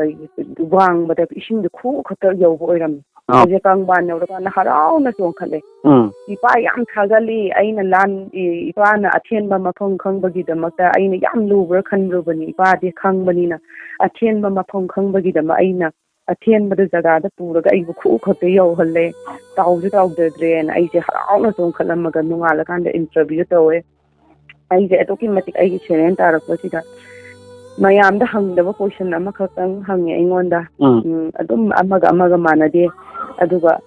ꯋꯥꯡꯕꯗ ꯏꯁꯤꯡꯗꯣ ꯈꯨ ꯈꯛꯇ ꯌꯧꯕ ꯑꯣꯏꯔꯝꯃꯤ꯫ ꯑꯥ꯫ ꯑꯩꯁꯦ ꯀꯪꯕꯥꯟ ꯌꯧꯔꯀꯥꯟꯗ ꯍꯔꯥꯎꯅ ꯆꯣꯡꯈꯠꯂꯦ꯫ ꯎꯝ꯫ ꯏꯄꯥ ꯌꯥꯝ ꯊꯥꯒꯠꯂꯤ꯫ ꯑꯩꯅ ꯂꯥꯟ-, ꯏ-, ꯏꯄꯥꯅ ꯑꯊꯦꯟꯕ ꯃꯐꯝ ꯈꯪꯕꯒꯤꯗꯃꯛꯇ ꯑꯩꯅ ꯌꯥꯝ ꯂꯨꯕ꯭ꯔꯥ ꯈꯟꯂꯨꯕꯅꯤ꯫ ꯏꯄꯥꯗꯤ ꯈꯪꯕꯅꯤꯅ ꯑꯊꯦꯟꯕ ꯃꯐꯝ ꯈꯪꯕꯒꯤꯗꯃꯛ ꯑꯩꯅ ꯑꯊꯦꯟꯕꯗ ꯖꯒꯥꯗ ꯄꯨꯔꯒ ꯑꯩꯕꯨ ꯈꯨ ꯈꯛꯇ ꯌꯧꯍꯜꯂꯦ꯫ ꯇꯥꯎꯁꯨ ꯇꯥꯎꯗꯗ꯭ꯔꯦꯅ ꯑꯩꯁꯦ ꯍꯔꯥꯎꯅ ꯆꯣꯡꯈꯠꯂꯝꯃꯒ ꯅꯣꯡꯉꯥꯜꯂꯀꯥꯟꯗ interview ꯇꯧꯋꯦ꯫ ꯑꯩꯁꯦ ꯑꯗꯨꯛꯀꯤ ꯃꯇꯤꯛ ꯑꯩꯒꯤ ꯁꯦꯔꯦꯟ ꯇꯥꯔꯛꯄꯁꯤꯗ ꯃꯌꯥꯝꯗ ꯍꯪꯗꯕ question ꯑꯃꯈꯛꯇꯪ ꯍꯪꯉꯦ ꯑꯩꯉꯣꯟꯗ꯫ ꯎꯝ꯫ ꯎꯝ, ꯑꯗꯨꯝ ꯑꯃꯒ ꯑꯃꯒ ꯃꯥꯟꯅꯗꯦ꯫ ꯑꯗꯨꯒ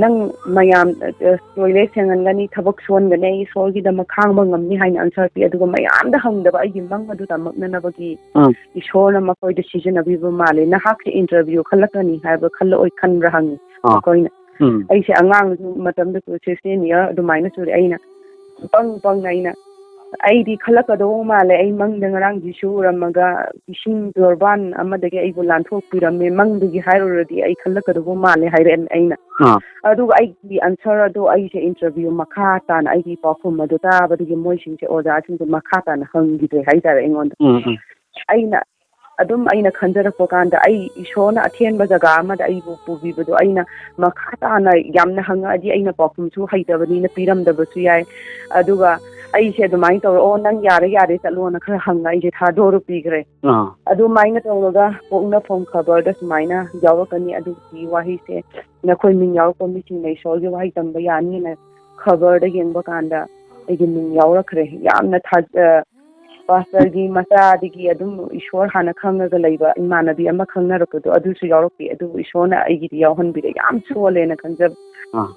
ꯅꯪ ꯃꯌꯥꯝ, ꯑ, toilet ꯁꯦꯡꯍꯟꯒꯅꯤ, ꯊꯕꯛ ꯁꯨꯍꯟꯒꯅꯤ, ꯑꯩ ꯏꯁꯣꯔꯒꯤꯗꯃꯛ ꯈꯥꯡꯕ ꯉꯝꯅꯤ ꯍꯥꯏꯅ answer ꯄꯤ꯫ ꯑꯗꯨꯒ ꯃꯌꯥꯝꯗ ꯍꯪꯗꯕ ꯑꯩꯒꯤ ꯃꯪ ꯑꯗꯨ ꯇꯝꯃꯛꯅꯅꯕꯒꯤ ꯎꯝ꯫ ꯏꯁꯣꯔꯅ ꯃꯈꯣꯏꯗ ꯁꯤꯖꯤꯟꯅꯕꯤꯕ ꯃꯥꯜꯂꯦ꯫ ꯅꯍꯥꯛꯁꯦ interview ꯈꯜꯂꯛꯀꯅꯤ ꯍꯥꯏꯕ ꯈꯜꯂꯛꯑꯣꯏ ꯈꯟꯕ꯭ꯔꯥ ꯍꯪꯉꯤ ꯑꯥ꯫ ꯃꯈꯣꯏꯅ꯫ ꯎꯝ꯫ ꯑꯩꯁꯦ ꯑꯉꯥꯡꯁꯨ ꯃꯇꯝꯗꯨꯁꯨ sixteen year ꯑꯗꯨꯃꯥꯏꯅ ꯁꯨꯔꯦ꯫ ꯑꯩꯅ ꯄꯪ ꯄꯪꯅ ꯑꯩꯅ ꯑꯩꯗꯤ ꯈꯜꯂꯛꯀꯗꯧꯕ ꯃꯥꯜꯂꯦ, ꯑꯩ ꯃꯪꯗ ꯉꯔꯥꯡ ꯖꯤꯁꯨ ꯎꯔꯝꯃꯒ ꯏꯁꯤꯡ ꯖꯣꯔꯕꯥꯟ ꯑꯃꯗꯒꯤ ꯑꯩꯕꯨ ꯂꯥꯟꯊꯣꯛꯄꯤꯔꯝꯃꯦ, ꯃꯪꯗꯨꯒꯤ ꯍꯥꯏꯔꯨꯔꯗꯤ ꯑꯩ ꯈꯜꯂꯛꯀꯗꯧꯕ ꯃꯥꯜꯂꯦ ꯍꯥꯏꯔꯛꯑꯦ ꯑꯩꯅ꯫ ꯑꯥ꯫ ꯑꯗꯨꯒ ꯑꯩꯒꯤ answer ꯑꯗꯣ ꯑꯩꯁꯦ interview ꯃꯈꯥ ꯇꯥꯅ ꯑꯩꯒꯤ ꯄꯥꯎꯈꯨꯝ ꯑꯗꯨ ꯇꯥꯕꯗꯒꯤ ꯃꯣꯏꯁꯤꯡꯁꯦ, ꯑꯣꯖꯥꯁꯤꯡꯁꯦ ꯃꯈꯥ ꯇꯥꯅ ꯍꯪꯈꯤꯗ꯭ꯔꯦ ꯍꯥꯏꯇꯥꯔꯦ ꯑꯩꯉꯣꯟꯗ꯫ ꯎꯝ, ꯎꯝ꯫ ꯑꯩꯅ ꯑꯗꯨꯝ ꯑꯩꯅ ꯈꯟꯖꯔꯛꯄ ꯀꯥꯟꯗ ꯑꯩ ꯏꯁꯣꯔꯅ ꯑꯊꯦꯟꯕ ꯖꯒꯥ ꯑꯃꯗ ꯑꯩꯕꯨ ꯄꯨꯕꯤꯕꯗꯣ ꯑꯩꯅ ꯃꯈꯥ ꯇꯥꯅ ꯌꯥꯝꯅ ꯍꯪꯉꯛꯑꯗꯤ ꯑꯩꯅ ꯄꯥꯎꯈꯨꯝꯁꯨ ꯍꯩꯇꯕꯅꯤꯅ ꯄꯤꯔꯝꯗꯕꯁꯨ ꯌꯥꯏ꯫ ꯑꯗꯨꯒ ꯑꯩꯁꯦ ꯑꯗꯨꯃꯥꯏꯅ ꯇꯧꯔ, "ꯑꯣ, ꯅꯪ ꯌꯥꯔꯦ, ꯌꯥꯔꯦ, ꯆꯠꯂꯣꯅ" ꯈꯔ ꯍꯪꯉ ꯑꯩꯁꯦ ꯊꯥꯗꯣꯔꯨ ꯄꯤꯈ꯭ꯔꯦ꯫ ꯑꯥ꯫ ꯑꯗꯨꯃꯥꯏꯅ ꯇꯧꯔꯒ ꯄꯣꯛꯅꯐꯝ ꯈꯕꯔꯗ ꯁꯨꯃꯥꯏꯅ ꯌꯥꯎꯔꯛꯀꯅꯤ, ꯑꯗꯨꯒꯤ ꯋꯥꯍꯩꯁꯦ ꯅꯈꯣꯏ ꯃꯤꯡ ꯌꯥꯎꯔꯛꯄ ꯃꯤꯁꯤꯡꯅ ꯏꯁꯣꯔꯒꯤ ꯋꯥꯍꯩ ꯇꯝꯕ ꯌꯥꯅꯤꯅ ꯈꯕꯔꯗ ꯌꯦꯡꯕ ꯀꯥꯟꯗ ꯑꯩꯒꯤ ꯃꯤꯡ ꯌꯥꯎꯔꯛꯈ꯭ꯔꯦ꯫ ꯌꯥꯝꯅ ꯊꯥꯖ-, ꯄꯥꯁꯇꯔꯒꯤ ꯃꯆꯥꯗꯒꯤ ꯑꯗꯨꯝ ꯏꯁꯣꯔ ꯍꯥꯟꯅ ꯈꯪꯉꯒ ꯂꯩꯕ ꯏꯃꯥꯟꯅꯕꯤ ꯑꯃ ꯈꯪꯅꯔꯛꯄꯗꯣ ꯑꯗꯨꯁꯨ ꯌꯥꯎꯔꯛꯄꯤ꯫ ꯑꯗꯨꯕꯨ ꯏꯁꯣꯔꯅ ꯑꯩꯒꯤꯗꯤ ꯌꯥꯎꯍꯟꯕꯤꯔꯦ꯫ ꯌꯥꯝ ꯁꯣꯜꯂꯦꯅ ꯈꯟꯖꯕ꯫ ꯑꯥ꯫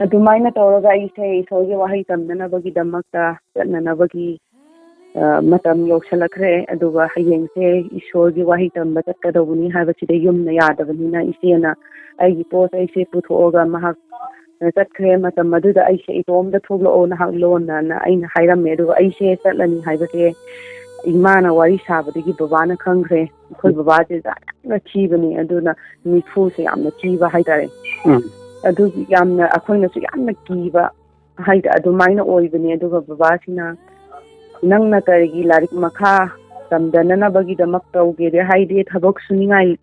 ꯑꯗꯨꯃꯥꯏꯅ ꯇꯧꯔꯒ ꯑꯩꯁꯦ ꯏꯁꯣꯔꯒꯤ ꯋꯥꯍꯩ ꯇꯝꯅꯅꯕꯒꯤꯗꯃꯛꯇ ꯆꯠꯅꯅꯕꯒꯤ, ꯑ, ꯃꯇꯝ ꯌꯧꯁꯤꯜꯂꯛꯈ꯭ꯔꯦ꯫ ꯑꯗꯨꯒ ꯍꯌꯦꯡꯁꯦ ꯏꯁꯣꯔꯒꯤ ꯋꯥꯍꯩ ꯇꯝꯕ ꯆꯠꯀꯗꯧꯕꯅꯤ ꯍꯥꯏꯕꯁꯤꯗ ꯌꯨꯝꯅ ꯌꯥꯗꯕꯅꯤꯅ ꯏꯆꯦꯅ ꯑꯩꯒꯤ ꯄꯣꯠ ꯆꯩꯁꯦ ꯄꯨꯊꯣꯛꯑꯒ ꯃꯍꯥꯛ ꯆꯠꯈ꯭ꯔꯦ꯫ ꯃꯇꯝ ꯑꯗꯨꯗ ꯑꯩꯁꯦ "ꯏꯇꯣꯝꯗ ꯊꯣꯛꯂꯛꯑꯣ ꯅꯍꯥꯛ ꯂꯣꯟꯅ" ꯑꯩꯅ ꯍꯥꯏꯔꯝꯃꯦ꯫ ꯑꯗꯨꯒ ꯑꯩꯁꯦ ꯆꯠꯂꯅꯤ ꯍꯥꯏꯕꯁꯦ ꯏꯃꯥꯅ ꯋꯥꯔꯤ ꯁꯥꯕꯗꯒꯤ ꯕꯕꯥꯅ ꯈꯪꯈ꯭ꯔꯦ꯫ ꯑꯩꯈꯣꯏ ꯕꯕꯥꯁꯦ ꯌꯥꯝꯅ ꯊꯤꯕꯅꯦ, ꯑꯗꯨꯅ ꯃꯤꯈꯨꯁꯦ ꯌꯥꯝꯅ ꯊꯤꯕ ꯍꯥꯏꯇꯥꯔꯦ꯫ ꯎꯝ꯫ ꯑꯗꯨ ꯌꯥꯝꯅ ꯑꯩꯈꯣꯏꯅꯁꯨ ꯌꯥꯝꯅ ꯀꯤꯕ ꯍꯥꯏꯗꯤ ꯑꯗꯨꯃꯥꯏꯅ ꯑꯣꯏꯕꯅꯦ꯫ ꯑꯗꯨꯒ ꯕꯕꯥꯁꯤꯅ, "ꯅꯪꯅ ꯀꯔꯤꯒꯤ ꯂꯥꯏꯔꯤꯛ ꯃꯈꯥ ꯇꯝꯗꯅꯅꯕꯒꯤꯗꯃꯛ ꯇꯧꯒꯦꯗꯤ ꯍꯥꯏꯗꯤ ꯊꯕꯛ ꯁꯨꯅꯤꯡꯉꯥꯏ,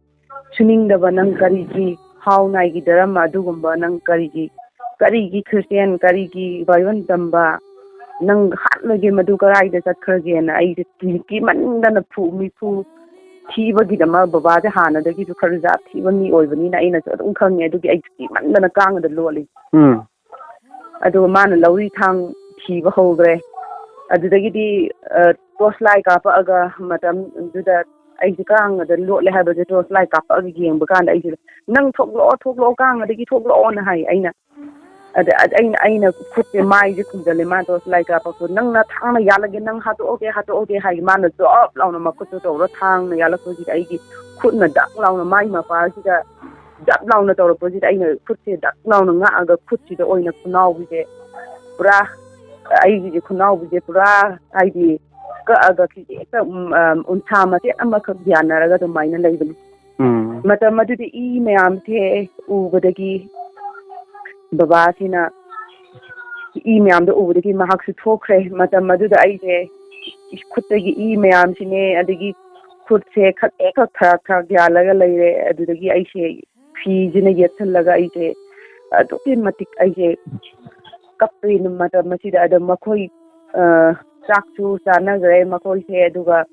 ꯁꯨꯅꯤꯡꯗꯕ ꯅꯪ ꯀꯔꯤꯒꯤ ꯍꯥꯎ ꯅꯥꯏꯒꯤ ꯙꯔꯃ ꯑꯗꯨꯒꯨꯝꯕ ꯅꯪ ꯀꯔꯤꯒꯤ, ꯀꯔꯤꯒꯤ ꯈ꯭ꯔꯤꯁꯇꯤꯌꯥꯟ, ꯀꯔꯤꯒꯤ ꯕꯥꯏꯕꯜ ꯇꯝꯕ, ꯅꯪ ꯍꯥꯠꯂꯒꯦ, ꯃꯗꯨ ꯀꯗꯥꯏꯗ ꯆꯠꯈ꯭ꯔꯒꯦꯅ?" ꯑꯩꯁꯦ ꯀꯤ-, ꯀꯤꯃꯟꯗꯅ ꯐꯨ, ꯃꯤꯐꯨ ꯊꯤꯕꯒꯤꯗꯃꯛ ꯕꯕꯥꯁꯦ ꯍꯥꯟꯅꯗꯒꯤꯁꯨ ꯈꯔ ꯖꯥꯠ ꯊꯤꯕ ꯃꯤ ꯑꯣꯏꯕꯅꯤꯅ ꯑꯩꯅꯁꯨ ꯑꯗꯨꯝ ꯈꯪꯉꯦ꯫ ꯑꯗꯨꯒꯤ ꯑꯩ ꯀꯤꯃꯟꯗꯅ ꯀꯥꯡꯉꯗ ꯂꯣꯠꯂꯤ꯫ ꯎꯝ꯫ ꯑꯗꯨꯒ ꯃꯥꯅ ꯂꯧꯔꯤ ꯊꯥꯡ ꯊꯤꯕ ꯍꯧꯈ꯭ꯔꯦ꯫ ꯑꯗꯨꯗꯒꯤꯗꯤ, ꯑ, ꯇꯣꯔꯆ ꯂꯥꯏꯠ ꯀꯥꯞꯄꯛꯑꯒ, ꯃꯇꯝꯗꯨꯗ ꯑꯩꯁꯦ ꯀꯥꯡꯉꯗ ꯂꯣꯠꯂꯦ ꯍꯥꯏꯕꯁꯦ ꯇꯣꯔꯆ ꯂꯥꯏꯠ ꯀꯥꯞꯄꯛꯑꯒ ꯌꯦꯡꯕ ꯀꯥꯟꯗ ꯑꯩꯁꯦ, "ꯅꯪ ꯊꯣꯛꯂꯛꯑꯣ, ꯊꯣꯛꯂꯛꯑꯣ, ꯀꯥꯡꯉꯗꯒꯤ ꯊꯣꯛꯂꯛꯑꯣꯅ" ꯍꯥꯏ꯫ ꯑꯩꯅ, ꯑꯗ, ꯑꯗ ꯑꯩꯅ, ꯑꯩꯅ ꯈꯨꯠꯁꯦ ꯃꯥꯏꯁꯦ ꯈꯨꯝꯖꯜꯂꯦ꯫ ꯃꯥ ꯇꯣꯔꯆ ꯂꯥꯏꯠ ꯀꯥꯞꯄꯛꯄ, "ꯅꯪ ꯅꯊꯥꯡꯅ ꯌꯥꯜꯂꯒꯦ, ꯅꯪ ꯍꯥꯠꯇꯣꯛꯑꯒꯦ, ꯍꯥꯠꯇꯣꯛꯑꯒꯦ" ꯍꯥꯏ꯫ ꯃꯥꯅ ꯖꯣꯞ ꯂꯥꯎꯅ ꯃꯈꯨꯠꯇꯨ ꯇꯧꯔ ꯊꯥꯡꯅ ꯌꯥꯜꯂꯛꯄꯁꯤꯗ ꯑꯩꯒꯤ ꯈꯨꯠꯅ ꯗꯛ ꯂꯥꯎꯅ ꯃꯥꯏ ꯃꯄꯥꯁꯤꯗ ꯖꯞ ꯂꯥꯎꯅ ꯇꯧꯔꯛꯄꯁꯤꯗ ꯑꯩꯅ ꯈꯨꯠꯁꯦ ꯗꯛ ꯂꯥꯎꯅ ꯉꯥꯛꯑꯒ ꯈꯨꯠꯁꯤꯗ ꯑꯣꯏꯅ ꯈꯨꯅꯥꯎꯕꯤꯁꯦ ꯄꯨꯔꯥ, ꯑꯩꯒꯤꯁꯦ ꯈꯨꯅꯥꯎꯕꯤꯁꯦ ꯄꯨꯔꯥ, ꯍꯥꯏꯗꯤ, ꯀꯛꯑꯒ ꯈꯤꯖꯤꯛꯇ, ꯎꯝ, ꯑ, ꯎꯟꯁꯥ ꯃꯆꯦꯠ ꯑꯃꯈꯛ ꯌꯥꯅꯔꯒ ꯑꯗꯨꯃꯥꯏꯅ ꯂꯩꯕꯅꯤ꯫ ꯎꯝ꯫ ꯃꯇꯝ ꯑꯗꯨꯗꯤ ꯏ ꯃꯌꯥꯝꯁꯦ ꯎꯕꯗꯒꯤ ꯕꯕꯥꯁꯤꯅ, ꯏ ꯃꯌꯥꯝꯗꯣ ꯎꯕꯗꯒꯤ ꯃꯍꯥꯛꯁꯨ ꯊꯣꯛꯈ꯭ꯔꯦ꯫ ꯃꯇꯝ ꯑꯗꯨꯗ ꯑꯩꯁꯦ ꯈꯨꯠꯇꯒꯤ ꯏ ꯃꯌꯥꯝꯁꯤꯅꯦ, ꯑꯗꯒꯤ ꯈꯨꯠꯁꯦ ꯈꯛ ꯈꯛ ꯊꯔꯥꯛ ꯊꯔꯥꯛ ꯌꯥꯜꯂꯒ ꯂꯩꯔꯦ꯫ ꯑꯗꯨꯗꯒꯤ ꯑꯩꯁꯦ ꯐꯤꯁꯤꯅ ꯌꯦꯠꯁꯜꯂꯒ ꯑꯩꯁꯦ ꯑꯗꯨꯛꯀꯤ ꯃꯇꯤꯛ ꯑꯩꯁꯦ ꯀꯞꯄꯦ ꯃꯇꯝ ꯑꯁꯤꯗ꯫ ꯑꯗ ꯃꯈꯣꯏ, ꯑ, ꯆꯥꯛꯁꯨ ꯆꯥꯅꯈ꯭ꯔꯦ ꯃꯈꯣꯏꯁꯦ꯫ ꯑꯗꯨꯒ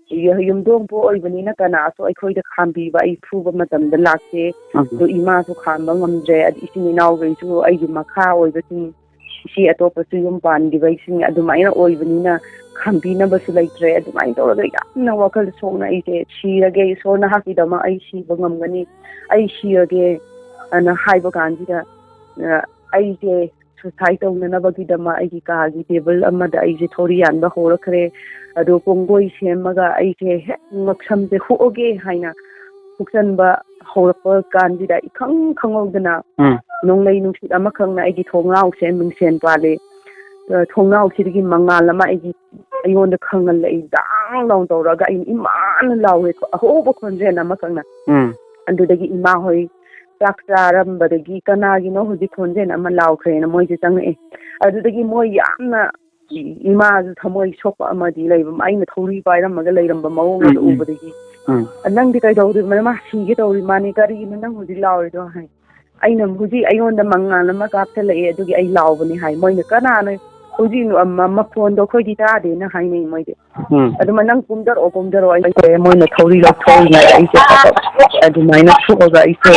ꯌꯨ-, ꯌꯨꯝꯗꯣꯡꯄꯣꯛ ꯑꯣꯏꯕꯅꯤꯅ ꯀꯅꯥꯁꯨ ꯑꯩꯈꯣꯏꯗ ꯈꯥꯝꯕꯤꯕ, ꯑꯩ ꯐꯨꯕ ꯃꯇꯝꯗ ꯂꯥꯛꯇꯦ꯫ ꯎꯝ꯫ ꯑꯗꯨ ꯏꯃꯥꯁꯨ ꯈꯥꯝꯕ ꯉꯝꯗ꯭ꯔꯦ꯫ ꯑꯗꯨ ꯏꯆꯤꯟ ꯏꯅꯥꯎꯈꯩꯁꯨ ꯑꯩꯒꯤ ꯃꯈꯥ ꯑꯣꯏꯕꯁꯤꯡ, ꯏꯆꯦ ꯑꯇꯣꯞꯄꯁꯨ ꯌꯨꯝ ꯄꯥꯟꯈꯤꯕꯁꯤꯡ ꯑꯗꯨꯃꯥꯏꯅ ꯑꯣꯏꯕꯅꯤꯅ ꯈꯥꯝꯕꯤꯅꯕꯁꯨ ꯂꯩꯇ꯭ꯔꯦ꯫ ꯑꯗꯨꯃꯥꯏꯅ ꯇꯧꯔꯒ ꯌꯥꯝꯅ ꯋꯥꯈꯜ ꯁꯣꯛꯅ ꯑꯩꯁꯦ ꯁꯤꯔꯒꯦ, ꯏꯁꯣꯔ ꯅꯍꯥꯛꯀꯤꯗꯃꯛ ꯑꯩ ꯁꯤꯕ ꯉꯝꯒꯅꯤ, ꯑꯩ ꯁꯤꯔꯒꯦ ꯑꯅ ꯍꯥꯏꯕ ꯀꯥꯟꯁꯤꯗ, ꯑ, ꯑꯩꯁꯦ ꯁꯨꯁꯥꯏꯠ ꯇꯧꯅꯅꯕꯒꯤꯗꯃꯛ ꯑꯩꯒꯤ ꯀꯥꯒꯤ ꯇꯦꯕꯜ ꯑꯃꯗ ꯑꯩꯁꯦ ꯊꯧꯔꯤ ꯌꯥꯟꯕ ꯍꯧꯔꯛꯈ꯭ꯔꯦ꯫ ꯑꯗꯣ ꯀꯣꯡꯒꯣꯏ ꯁꯦꯝꯃꯒ ꯑꯩꯁꯦ ꯍꯦꯛ ꯉꯛꯁꯝꯁꯦ ꯍꯨꯛꯑꯒꯦ ꯍꯥꯏꯅ ꯍꯨꯛꯆꯟꯕ ꯍꯧꯔꯛꯄ ꯀꯥꯟꯁꯤꯗ ꯏꯈꯪ ꯈꯪꯍꯧꯗꯅ ꯎꯝ꯫ ꯅꯣꯡꯂꯩ ꯅꯨꯡꯁꯤꯠ ꯑꯃꯈꯛꯅ ꯑꯩꯒꯤ ꯊꯣꯡꯅꯥꯎꯁꯦ ꯃꯤꯡꯁꯦꯟ ꯄꯥꯜꯂꯦ꯫ ꯑ, ꯊꯣꯡꯅꯥꯎꯁꯤꯗꯒꯤ ꯃꯉꯥꯜ ꯑꯃ ꯑꯩꯒꯤ, ꯑꯩꯉꯣꯟꯗ ꯈꯪꯍꯜꯂꯛꯏ꯫ ꯗꯥꯡ ꯂꯥꯎꯅ ꯇꯧꯔꯒ ꯑꯩꯅ ꯏꯃꯥꯅ ꯂꯥꯎꯋꯦ, ꯑꯍꯧꯕ ꯈꯣꯟꯖꯦꯜ ꯑꯃꯈꯛꯅ꯫ ꯎꯝ꯫ ꯑꯗꯨꯗꯒꯤ ꯏꯃꯥ ꯍꯣꯏ ꯆꯥꯛ ꯆꯥꯔꯝꯕꯗꯒꯤ "ꯀꯅꯥꯒꯤꯅꯣ ꯍꯧꯖꯤꯛ ꯈꯣꯟꯖꯦꯜ ꯑꯃ ꯂꯥꯎꯈ꯭ꯔꯦꯅ" ꯃꯣꯏꯁꯦ ꯆꯪꯉꯛꯑꯦ꯫ ꯑꯗꯨꯗꯒꯤ ꯃꯣꯏ ꯌꯥꯝꯅ ꯏꯃꯥꯁꯨ ꯊꯃꯣꯏ ꯁꯣꯛꯄ ꯑꯃꯗꯤ ꯂꯩꯕ, ꯑꯩꯅ ꯊꯧꯔꯤ ꯄꯥꯏꯔꯝꯃꯒ ꯂꯩꯔꯝꯕ ꯃꯑꯣꯡ ꯑꯗꯨ ꯎꯝ, ꯎꯝ꯫ ꯎꯕꯗꯒꯤ, ꯎꯝ꯫ "ꯅꯪꯗꯤ ꯀꯩꯗꯧꯔꯤꯕꯅꯣ? ꯃꯥ ꯁꯤꯒꯦ ꯇꯧꯔꯤ ꯃꯥꯅꯤ, ꯀꯔꯤꯒꯤꯅꯣ ꯅꯪ ꯍꯧꯖꯤꯛ ꯂꯥꯎꯔꯤꯗꯣ?" ꯍꯥꯏ꯫ ꯑꯩꯅ, "ꯍꯧꯖꯤꯛ ꯑꯩꯉꯣꯟꯗ ꯃꯉꯥꯜ ꯑꯃ ꯀꯥꯞꯁꯤꯜꯂꯛꯑꯦ, ꯑꯗꯨꯒꯤ ꯑꯩ ꯂꯥꯎꯕꯅꯤ" ꯍꯥꯏ꯫ ꯃꯣꯏꯅ, "ꯀꯅꯥꯅꯣ?" ꯍꯧꯖꯤꯛ ꯃ-, ꯃꯈꯣꯟꯗꯣ ꯑꯩꯈꯣꯏꯗꯤ ꯇꯥꯗꯦꯅ ꯍꯥꯏꯅꯩ ꯃꯣꯏꯗꯤ꯫ ꯎꯝ꯫ ꯑꯗꯨꯃ ꯅꯪ ꯀꯨꯝꯊꯔꯛꯑꯣ, ꯀꯨꯝꯊꯔꯛꯑꯣ, ꯑꯩꯁꯦ ꯃꯣꯏꯅ ꯊꯧꯔꯤ ꯂꯧꯊꯣꯛꯏꯉꯩꯗ ꯑꯩꯁꯦ ꯐꯠ ꯑꯗꯨꯃꯥꯏꯅ ꯊꯣꯛꯑꯒ ꯑꯩꯁꯦ,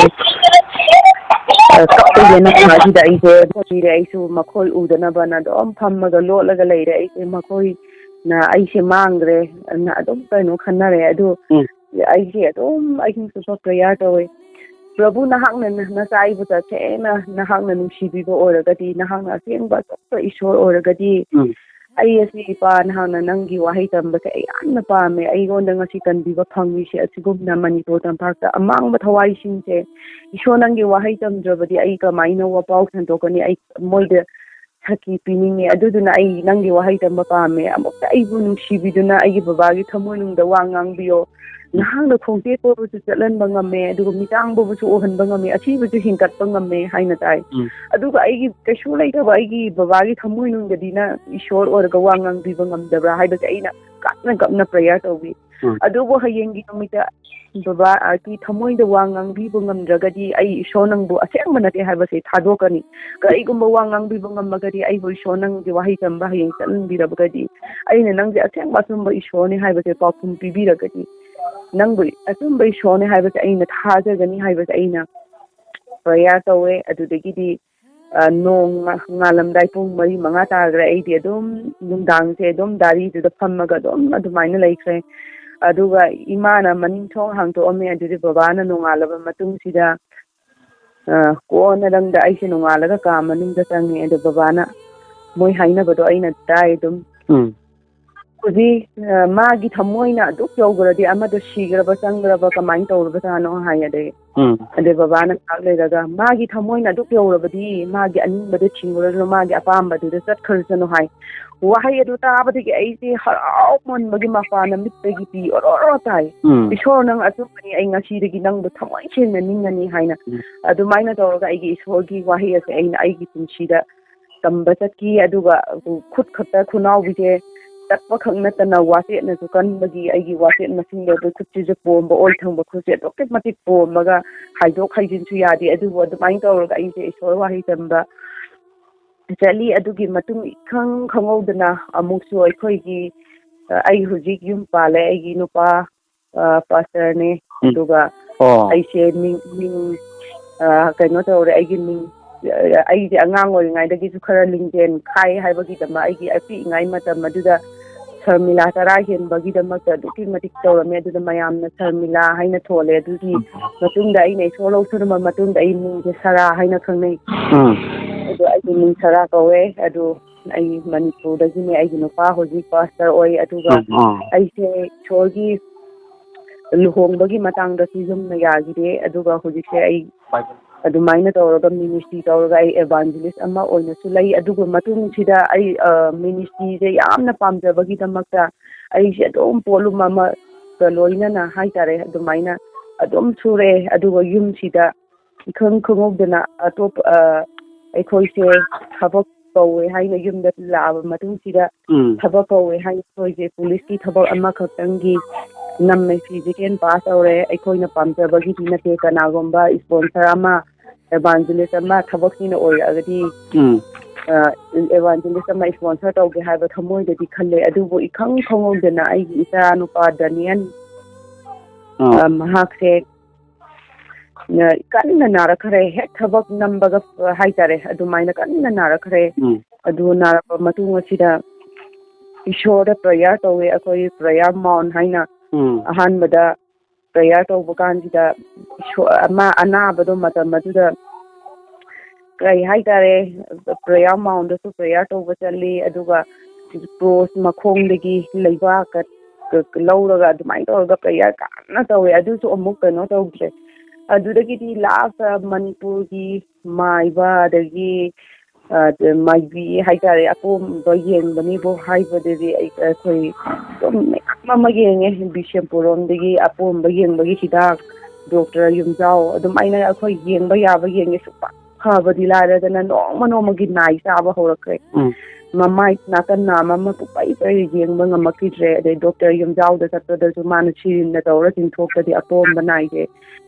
ꯑ, ꯀꯞꯄꯒꯦꯅ ꯁꯨꯃꯥꯏꯁꯤꯗ ꯑꯩꯁꯦ ꯊꯤꯔꯦ꯫ ꯑꯩꯁꯨ ꯃꯈꯣꯏ ꯎꯗꯅꯕꯅ ꯑꯗꯨꯝ ꯐꯝꯃꯒ ꯂꯣꯠꯂꯒ ꯂꯩꯔꯦ꯫ ꯑꯩꯁꯦ ꯃꯈꯣꯏꯅ ꯑꯩꯁꯦ ꯃꯥꯡꯈ꯭ꯔꯦ ꯑꯗꯨꯅ ꯑꯗꯨꯝ ꯀꯩꯅꯣ ꯈꯟꯅꯔꯦ꯫ ꯑꯗꯨ ꯎꯝ꯫ ꯑꯩꯁꯦ ꯑꯗꯨꯝ ꯑꯍꯤꯡ ꯆꯨꯞꯄ prayer ꯇꯧꯋꯦ꯫ "ꯄ꯭ꯔꯚꯨ, ꯅꯍꯥꯛꯅ ꯅ-, ꯅꯆꯥ ꯑꯩꯕꯨ ꯇꯁꯦꯡꯅ ꯅꯍꯥꯛꯅ ꯅꯨꯡꯁꯤꯕꯤꯕ ꯑꯣꯏꯔꯒꯗꯤ, ꯅꯍꯥꯛꯅ ꯑꯁꯦꯡꯕ ꯑꯆꯨꯝꯕ ꯏꯁꯣꯔ ꯑꯣꯏꯔꯒꯗꯤ, ꯎꯝ꯫ ꯑꯩ ꯑꯁꯤ ꯏꯄꯥ ꯅꯍꯥꯛꯅ ꯅꯪꯒꯤ ꯋꯥꯍꯩ ꯇꯝꯕꯁꯦ ꯑꯩ ꯌꯥꯝꯅ ꯄꯥꯝꯃꯦ꯫ ꯑꯩꯉꯣꯟꯗ ꯉꯁꯤ ꯀꯟꯕꯤꯕ ꯐꯪꯉꯤꯁꯦ ꯑꯁꯤꯒꯨꯝꯅ ꯃꯅꯤꯄꯨꯔ ꯇꯝꯄꯥꯛꯇ ꯑꯃꯥꯡꯕ ꯊꯋꯥꯏꯁꯤꯡꯁꯦ ꯏꯁꯣꯔ ꯅꯪꯒꯤ ꯋꯥꯍꯩ ꯇꯝꯗ꯭ꯔꯕꯗꯤ ꯑꯩ ꯀꯃꯥꯏꯅ ꯋꯥꯄꯥꯎ ꯁꯟꯗꯣꯛꯀꯅꯤ? ꯑꯩ ꯃꯣꯏꯗ ꯁꯈꯤ ꯄꯤꯅꯤꯡꯉꯦ꯫ ꯑꯗꯨꯗꯨꯅ ꯑꯩ ꯅꯪꯒꯤ ꯋꯥꯍꯩ ꯇꯝꯕ ꯄꯥꯝꯃꯦ꯫ ꯑꯃꯨꯛꯇ ꯑꯩꯕꯨ ꯅꯨꯡꯁꯤꯕꯤꯗꯨꯅ ꯑꯩꯒꯤ ꯕꯕꯥꯒꯤ ꯊꯃꯣꯏꯅꯨꯡꯗ ꯋꯥ ꯉꯥꯡꯕꯤꯌꯣ꯫ ꯅꯍꯥꯛꯅ ꯈꯣꯡꯇꯦꯛꯄꯕꯨꯁꯨ ꯆꯠꯍꯟꯕ ꯉꯝꯃꯦ, ꯑꯗꯨꯒ ꯃꯤꯇꯥꯡꯕꯕꯨꯁꯨ ꯎꯍꯟꯕ ꯉꯝꯃꯦ, ꯑꯁꯤꯕꯁꯨ ꯍꯤꯡꯒꯠꯄ ꯉꯝꯃꯦ" ꯍꯥꯏꯅ ꯇꯥꯏ꯫ ꯎꯝ꯫ ꯑꯗꯨꯒ ꯑꯩꯒꯤ ꯀꯩꯁꯨ ꯂꯩꯇꯕ ꯑꯩꯒꯤ ꯕꯕꯥꯒꯤ ꯊꯃꯣꯏꯅꯨꯡꯗꯗꯤ ꯅꯪ ꯏꯁꯣꯔ ꯑꯣꯏꯔꯒ ꯋꯥ ꯉꯥꯡꯕꯤꯕ ꯉꯝꯗꯕ꯭ꯔꯥ ꯍꯥꯏꯕꯁꯦ ꯑꯩꯅ ꯀꯞꯅ ꯀꯞꯅ prayer ꯇꯧꯕꯤ꯫ ꯎꯝ꯫ ꯑꯗꯨꯕꯨ ꯍꯌꯦꯡꯒꯤ ꯅꯨꯃꯤꯠꯇ ꯕꯕꯥꯒꯤ ꯊꯃꯣꯏꯗ ꯋꯥ ꯉꯥꯡꯕꯤꯕ ꯉꯝꯗ꯭ꯔꯒꯗꯤ ꯑꯩ ꯏꯁꯣꯔ ꯅꯪꯕꯨ ꯑꯁꯦꯡꯕ ꯅꯠꯇꯦ ꯍꯥꯏꯕꯁꯦ ꯊꯥꯗꯣꯛꯀꯅꯤ꯫ ꯀꯔꯤꯒꯨꯝꯕ ꯋꯥ ꯉꯥꯡꯕꯤꯕ ꯉꯝꯃꯒꯗꯤ, ꯑꯩꯕꯨ ꯏꯁꯣꯔ ꯅꯪꯒꯤ ꯋꯥꯍꯩ ꯇꯝꯕ ꯍꯌꯦꯡ ꯆꯠꯍꯟꯕꯤꯔꯕꯒꯗꯤ, ꯑꯩꯅ ꯅꯪꯁꯦ ꯑꯁꯦꯡꯕ ꯑꯆꯨꯝꯕ ꯏꯁꯣꯔꯅꯤ ꯍꯥꯏꯕꯁꯦ ꯄꯥꯎꯈꯨꯝ ꯄꯤꯕꯤꯔꯒꯗꯤ, ꯅꯪꯕꯨ ꯑꯆꯨꯝꯕ ꯏꯁꯣꯔꯅꯤ ꯍꯥꯏꯕꯁꯦ ꯑꯩꯅ ꯊꯥꯖꯒꯅꯤ ꯍꯥꯏꯕꯁꯦ ꯑꯩꯅ prayer ꯇꯧꯋꯦ꯫ ꯑꯗꯨꯗꯒꯤꯗꯤ ꯑ, ꯅꯣꯡ ꯉꯥ-, ꯉꯥꯜꯂꯝꯗꯥꯏ ꯄꯨꯡ ꯃꯔꯤ ꯃꯉꯥ ꯇꯥꯈ꯭ꯔꯦ꯫ ꯑꯩꯗꯤ ꯑꯗꯨꯝ ꯅꯨꯡꯗꯥꯡꯁꯦ ꯑꯗꯨꯝ ꯗꯥꯔꯤꯗꯨꯗ ꯐꯝꯃꯒ ꯑꯗꯨꯝ ꯑꯗꯨꯃꯥꯏꯅ ꯂꯩꯈ꯭ꯔꯦ꯫ ꯑꯗꯨꯒ ꯏꯃꯥꯅ ꯃꯅꯤꯡ ꯊꯣꯡ ꯍꯥꯡꯇꯣꯛꯑꯝꯃꯦ꯫ ꯑꯗꯨꯗꯤ ꯕꯕꯥꯅ ꯅꯣꯡꯉꯥꯜꯂꯕ ꯃꯇꯨꯡꯁꯤꯗ, ꯑ, ꯀꯣꯟꯅꯗꯪꯗ ꯑꯩꯁꯦ ꯅꯣꯡꯉꯥꯜꯂꯒ ꯀꯥ ꯃꯅꯨꯡꯗ ꯆꯪꯉꯦ꯫ ꯑꯗꯨ ꯕꯕꯥꯅ ꯃꯣꯏ ꯍꯥꯏꯅꯕꯗꯣ ꯑꯩꯅ ꯇꯥꯏ ꯑꯗꯨꯝ꯫ ꯎꯝ꯫ ꯍꯧꯖꯤꯛ, ꯑ, ꯃꯥꯒꯤ ꯊꯃꯣꯏꯅ ꯑꯗꯨꯛ ꯌꯧꯈ꯭ꯔꯗꯤ ꯑꯃꯗꯣ ꯁꯤꯈ꯭ꯔꯕ ꯆꯪꯈ꯭ꯔꯕ ꯀꯃꯥꯏꯅ ꯇꯧꯔꯕꯖꯥꯠꯅꯣ ꯍꯥꯏ꯫ ꯑꯗꯩ ꯎꯝ꯫ ꯑꯗꯩ ꯕꯕꯥꯅ ꯉꯥꯏꯍꯥꯛ ꯂꯩꯔꯒ, "ꯃꯥꯒꯤ ꯊꯃꯣꯏꯅ ꯑꯗꯨꯛ ꯌꯧꯔꯕꯗꯤ ꯃꯥꯒꯤ ꯑꯅꯤꯡꯕꯗ ꯊꯤꯡꯉꯨꯔꯁꯅꯨ, ꯃꯥꯒꯤ ꯑꯄꯥꯝꯕꯗꯨꯗ ꯆꯠꯈ꯭ꯔꯁꯅꯨ" ꯍꯥꯏ꯫ ꯋꯥꯍꯩ ꯑꯗꯨ ꯇꯥꯕꯗꯒꯤ ꯑꯩꯁꯦ ꯍꯔꯥꯎꯃꯟꯕꯒꯤ ꯃꯄꯥꯟꯅ ꯃꯤꯠꯇꯒꯤ ꯄꯤ ꯑꯣꯔꯣ ꯑꯣꯔꯣ ꯇꯥꯏ꯫ ꯎꯝ꯫ "ꯏꯁꯣꯔ, ꯅꯪ ꯑꯆꯨꯝꯕꯅꯤ, ꯑꯩ ꯉꯁꯤꯗꯒꯤ ꯅꯪꯕꯨ ꯊꯃꯣꯏ ꯁꯦꯡꯅ ꯅꯤꯡꯉꯅꯤ" ꯍꯥꯏꯅ꯫ ꯎꯝ꯫ ꯑꯗꯨꯃꯥꯏꯅ ꯇꯧꯔꯒ ꯑꯩꯒꯤ ꯏꯁꯣꯔꯒꯤ ꯋꯥꯍꯩ ꯑꯁꯦ ꯑꯩꯅ ꯑꯩꯒꯤ ꯄꯨꯟꯁꯤꯗ ꯇꯝꯕ ꯆꯠꯈꯤ꯫ ꯑꯗꯨꯒ ꯈꯨꯠ ꯈꯛꯇ ꯈꯨꯅꯥꯎꯕꯤꯁꯦ ꯇꯠꯄꯈꯛ ꯅꯠꯇꯅ ꯋꯥꯆꯦꯠꯅꯁꯨ ꯀꯟꯕꯒꯤ ꯑꯩꯒꯤ ꯋꯥꯆꯦꯠ ꯃꯁꯤꯡꯗꯣ ꯑꯗꯨ ꯈꯨꯠꯁꯤꯁꯨ ꯄꯣꯝꯕ, ꯑꯣꯏ ꯊꯪꯕ ꯈꯨꯠꯁꯦ ꯑꯗꯨꯛꯀꯤ ꯃꯇꯤꯛ ꯄꯣꯝꯃꯒ ꯍꯥꯏꯗꯣꯛ ꯍꯥꯏꯖꯤꯟꯁꯨ ꯌꯥꯗꯦ꯫ ꯑꯗꯨꯕꯨ ꯑꯗꯨꯃꯥꯏꯅ ꯇꯧꯔꯒ ꯑꯩꯁꯦ ꯏꯁꯣꯔ ꯋꯥꯍꯩ ꯇꯝꯕ ꯆꯠꯂꯤ꯫ ꯑꯗꯨꯒꯤ ꯃꯇꯨꯡ ꯏꯈꯪ ꯈꯪꯍꯧꯗꯅ ꯑꯃꯨꯛꯁꯨ ꯑꯩꯈꯣꯏꯒꯤ, ꯑ, ꯑꯩ ꯍꯧꯖꯤꯛ ꯌꯨꯝ ꯄꯥꯜꯂꯦ꯫ ꯑꯩꯒꯤ ꯅꯨꯄꯥ, ꯑ, ꯄꯥꯁꯇꯔꯅꯦ꯫ ꯎꯝ꯫ ꯑꯗꯨꯒ ꯑꯣ꯫ ꯑꯩꯁꯦ ꯃꯤꯡ, ꯃꯤꯡ, ꯑ, ꯀꯩꯅꯣ ꯇꯧꯔꯦ꯫ ꯑꯩꯒꯤ ꯃꯤꯡ, ꯑ, ꯑꯩꯁꯦ ꯑꯉꯥꯡ ꯑꯣꯏꯔꯤꯉꯩꯗꯒꯤꯁꯨ ꯈꯔ ꯂꯤꯡꯖꯦꯜ ꯈꯥꯏ ꯍꯥꯏꯕꯒꯤꯗꯃꯛ ꯑꯩꯒꯤ ꯑꯄꯤꯛꯏꯉꯥꯏ ꯃꯇꯝ ꯑꯗꯨꯗ ꯁꯔꯃꯤꯂꯥ ꯇꯔꯥ ꯍꯦꯟꯕꯒꯤꯗꯃꯛꯇ ꯑꯗꯨꯛꯀꯤ ꯃꯇꯤꯛ ꯇꯧꯔꯝꯃꯦ꯫ ꯑꯗꯨꯗ ꯃꯌꯥꯝꯅ ꯁꯔꯃꯤꯂꯥ ꯍꯥꯏꯅ ꯊꯣꯜꯂꯦ꯫ ꯑꯗꯨꯒꯤ ꯎꯝ꯫ ꯃꯇꯨꯡꯗ ꯑꯩꯅ ꯏꯁꯣꯔ ꯂꯧꯁꯤꯟꯕ ꯃꯇꯨꯡꯗ ꯑꯩ ꯃꯤꯡꯁꯦ ꯁꯔꯥ ꯍꯥꯏꯅ ꯈꯪꯅꯩ꯫ ꯎꯝ꯫ ꯑꯗꯣ ꯑꯩꯒꯤ ꯃꯤꯡ ꯁꯔꯥ ꯀꯧꯋꯦ꯫ ꯑꯗꯨ ꯑꯩ ꯃꯅꯤꯄꯨꯔꯗꯒꯤꯅꯦ꯫ ꯑꯩꯒꯤ ꯅꯨꯄꯥ ꯍꯧꯖꯤꯛ ꯄꯥꯁꯇꯔ ꯑꯣꯏ꯫ ꯑꯗꯨꯒ ꯎꯝ, ꯎꯝ꯫ ꯑꯩꯁꯦ ꯏꯁꯣꯔꯒꯤ ꯂꯨꯍꯣꯡꯕꯒꯤ ꯃꯇꯥꯡꯗꯁꯨ ꯌꯨꯝꯅ ꯌꯥꯈꯤꯗꯦ꯫ ꯑꯗꯨꯒ ꯍꯧꯖꯤꯛꯁꯦ ꯑꯩ ꯑꯗꯨꯃꯥꯏꯅ ꯇꯧꯔꯒ ꯃꯤꯅꯤꯁꯇ꯭ꯔꯤ ꯇꯧꯔꯒ ꯑꯩ ꯏꯚꯥꯟꯖꯦꯂꯤꯁ ꯑꯃ ꯑꯣꯏꯅꯁꯨ ꯂꯩ꯫ ꯑꯗꯨꯒ ꯃꯇꯨꯡꯁꯤꯗ ꯑꯩ, ꯑ, ꯃꯤꯅꯤꯁꯇ꯭ꯔꯤꯁꯦ ꯌꯥꯝꯅ ꯄꯥꯝꯖꯕꯒꯤꯗꯃꯛꯇ ꯑꯩꯁꯦ ꯑꯗꯨꯝ ꯄꯣꯠꯂꯨꯝ ꯑꯃꯒ ꯂꯣꯏꯅꯅ ꯍꯥꯏꯇꯥꯔꯦ, ꯑꯗꯨꯃꯥꯏꯅ ꯑꯗꯨꯝ ꯁꯨꯔꯛꯑꯦ꯫ ꯑꯗꯨꯒ ꯌꯨꯝꯁꯤꯗ ꯏꯈꯪ ꯈꯪꯍꯧꯗꯅ ꯑꯇꯣꯞꯄ, ꯑ, ꯑꯩꯈꯣꯏꯁꯦ ꯊꯕꯛ ꯀꯧꯋꯦ ꯍꯥꯏꯅ ꯌꯨꯝꯗ ꯂꯥꯛꯑꯕ ꯃꯇꯨꯡꯁꯤꯗ ꯎꯝ꯫ ꯊꯕꯛ ꯀꯧꯋꯦ ꯍꯥꯏꯅ ꯑꯩꯈꯣꯏꯁꯦ ꯄꯨꯂꯤꯁꯀꯤ ꯊꯕꯛ ꯑꯃꯈꯛꯇꯪꯒꯤ ꯅꯝꯃꯦ꯫ ꯐꯤꯖꯤꯀꯦꯜ ꯄꯥꯁ ꯇꯧꯔꯦ꯫ ꯑꯩꯈꯣꯏꯅ ꯄꯥꯝꯖꯕꯒꯤꯗꯤ ꯅꯠꯇꯦ꯫ ꯀꯅꯥꯒꯨꯝꯕ ꯏꯁꯄꯣꯟꯁꯔ ꯑꯃ, ꯏꯚꯥꯟꯖꯦꯂꯤꯁ ꯑꯃ ꯊꯕꯛꯁꯤꯅ ꯑꯣꯏꯔꯛꯑꯒꯗꯤ, ꯎꯝ꯫ ꯑ, ꯏꯚꯥꯟꯖꯦꯂꯤꯁ ꯑꯃ ꯏꯁꯄꯣꯟꯁꯔ ꯇꯧꯒꯦ ꯍꯥꯏꯕ ꯊꯃꯣꯏꯗꯗꯤ ꯈꯜꯂꯦ꯫ ꯑꯗꯨꯕꯨ ꯏꯈꯪ ꯈꯪꯍꯧꯗꯅ ꯑꯩꯒꯤ ꯏꯆꯥ ꯅꯨꯄꯥ ꯗꯅꯤꯌꯦꯜ, ꯑꯥ꯫ ꯑ, ꯃꯍꯥꯛꯁꯦ, ꯑ, ꯀꯟꯅ ꯅꯥꯔꯛꯈ꯭ꯔꯦ꯫ ꯍꯦꯛ ꯊꯕꯛ ꯅꯝꯕꯒ, ꯑ, ꯍꯥꯏꯇꯥꯔꯦ, ꯑꯗꯨꯃꯥꯏꯅ ꯀꯟꯅ ꯅꯥꯔꯛꯈ꯭ꯔꯦ꯫ ꯎꯝ꯫ ꯑꯗꯨ ꯅꯥꯔꯛꯄ ꯃꯇꯨꯡ ꯑꯁꯤꯗ ꯏꯁꯣꯔꯗ ꯄ꯭ꯔꯦꯌꯔ ꯇꯧꯋꯦ꯫ ꯑꯩꯈꯣꯏ ꯄ꯭ꯔꯦꯌꯔ ꯃꯥꯎꯟ ꯍꯥꯏꯅ ꯎꯝ꯫ ꯑꯍꯥꯟꯕꯗ ꯄ꯭ꯔꯦꯌꯔ ꯇꯧꯕ ꯀꯥꯟꯁꯤꯗ ꯏꯁꯣ-, ꯑꯃ ꯑꯅꯥꯕꯗꯣ ꯃꯇꯝ ꯑꯗꯨꯗ ꯀꯔꯤ ꯍꯥꯏꯇꯥꯔꯦ, ꯄ꯭ꯔꯦꯌꯔ ꯃꯥꯎꯟꯗꯁꯨ ꯄ꯭ꯔꯦꯌꯔ ꯇꯧꯕ ꯆꯠꯂꯤ꯫ ꯑꯗꯨꯒ ꯀ꯭ꯔꯣꯁ ꯃꯈꯣꯡꯗꯒꯤ ꯂꯩꯕꯥꯛꯀ ꯂꯧꯔꯒ ꯑꯗꯨꯃꯥꯏꯅ ꯇꯧꯔꯒ ꯄ꯭ꯔꯦꯌꯔ ꯀꯟꯅ ꯇꯧꯋꯦ꯫ ꯑꯗꯨꯁꯨ ꯑꯃꯨꯛ ꯀꯩꯅꯣ ꯇꯧꯗ꯭ꯔꯦ꯫ ꯑꯗꯨꯗꯒꯤꯗꯤ ꯂꯥꯁꯇ ꯃꯅꯤꯄꯨꯔꯒꯤ ꯃꯥꯏꯕ, ꯑꯗꯒꯤ, ꯑ, ꯃꯥꯏꯕꯤ ꯍꯥꯏꯇꯥꯔꯦ, ꯑꯄꯣꯝꯕ ꯌꯦꯡꯕꯅꯤꯕꯨ ꯍꯥꯏꯕꯗꯗꯤ ꯑꯩ, ꯑꯩꯈꯣꯏ ꯑꯗꯨꯝ ꯃꯌꯥꯝ ꯑꯃ ꯌꯦꯡꯉꯦ꯫ ꯕꯤꯁꯦꯝꯄꯨꯔ ꯔꯣꯝꯗꯒꯤ ꯑꯄꯣꯝꯕ ꯌꯦꯡꯕꯒꯤ ꯍꯤꯗꯥꯛ, ꯗꯣꯛꯇꯔ ꯌꯨꯝꯖꯥꯎ, ꯑꯗꯨꯃꯥꯏꯅ ꯑꯩꯈꯣꯏ ꯌꯦꯡꯕ ꯌꯥꯕ ꯌꯦꯡꯉꯦ꯫ ꯁꯨꯡꯐ ꯐꯕꯗꯤ ꯂꯥꯏꯔꯗꯅ ꯅꯣꯡꯃ ꯅꯣꯡꯃꯒꯤ ꯅꯥꯏ ꯆꯥꯕ ꯍꯧꯔꯛꯈ꯭ꯔꯦ꯫ ꯎꯝ꯫ ꯃꯃꯥꯏ ꯅꯥꯀꯟ ꯅꯥꯝ ꯑꯃ ꯄꯨꯡꯄꯩ ꯄꯩꯔ ꯌꯦꯡꯕ ꯉꯝꯃꯛꯈꯤꯗ꯭ꯔꯦ꯫ ꯑꯗꯩ ꯗꯣꯛꯇꯔ ꯌꯨꯝꯖꯥꯎꯗ ꯆꯠꯄꯗꯁꯨ ꯃꯥꯅ ꯁꯤꯔꯤꯟꯅ ꯇꯧꯔ ꯆꯤꯡꯊꯣꯛꯇꯗꯤ ꯑꯄꯣꯝꯕ ꯅꯥꯏꯁꯦ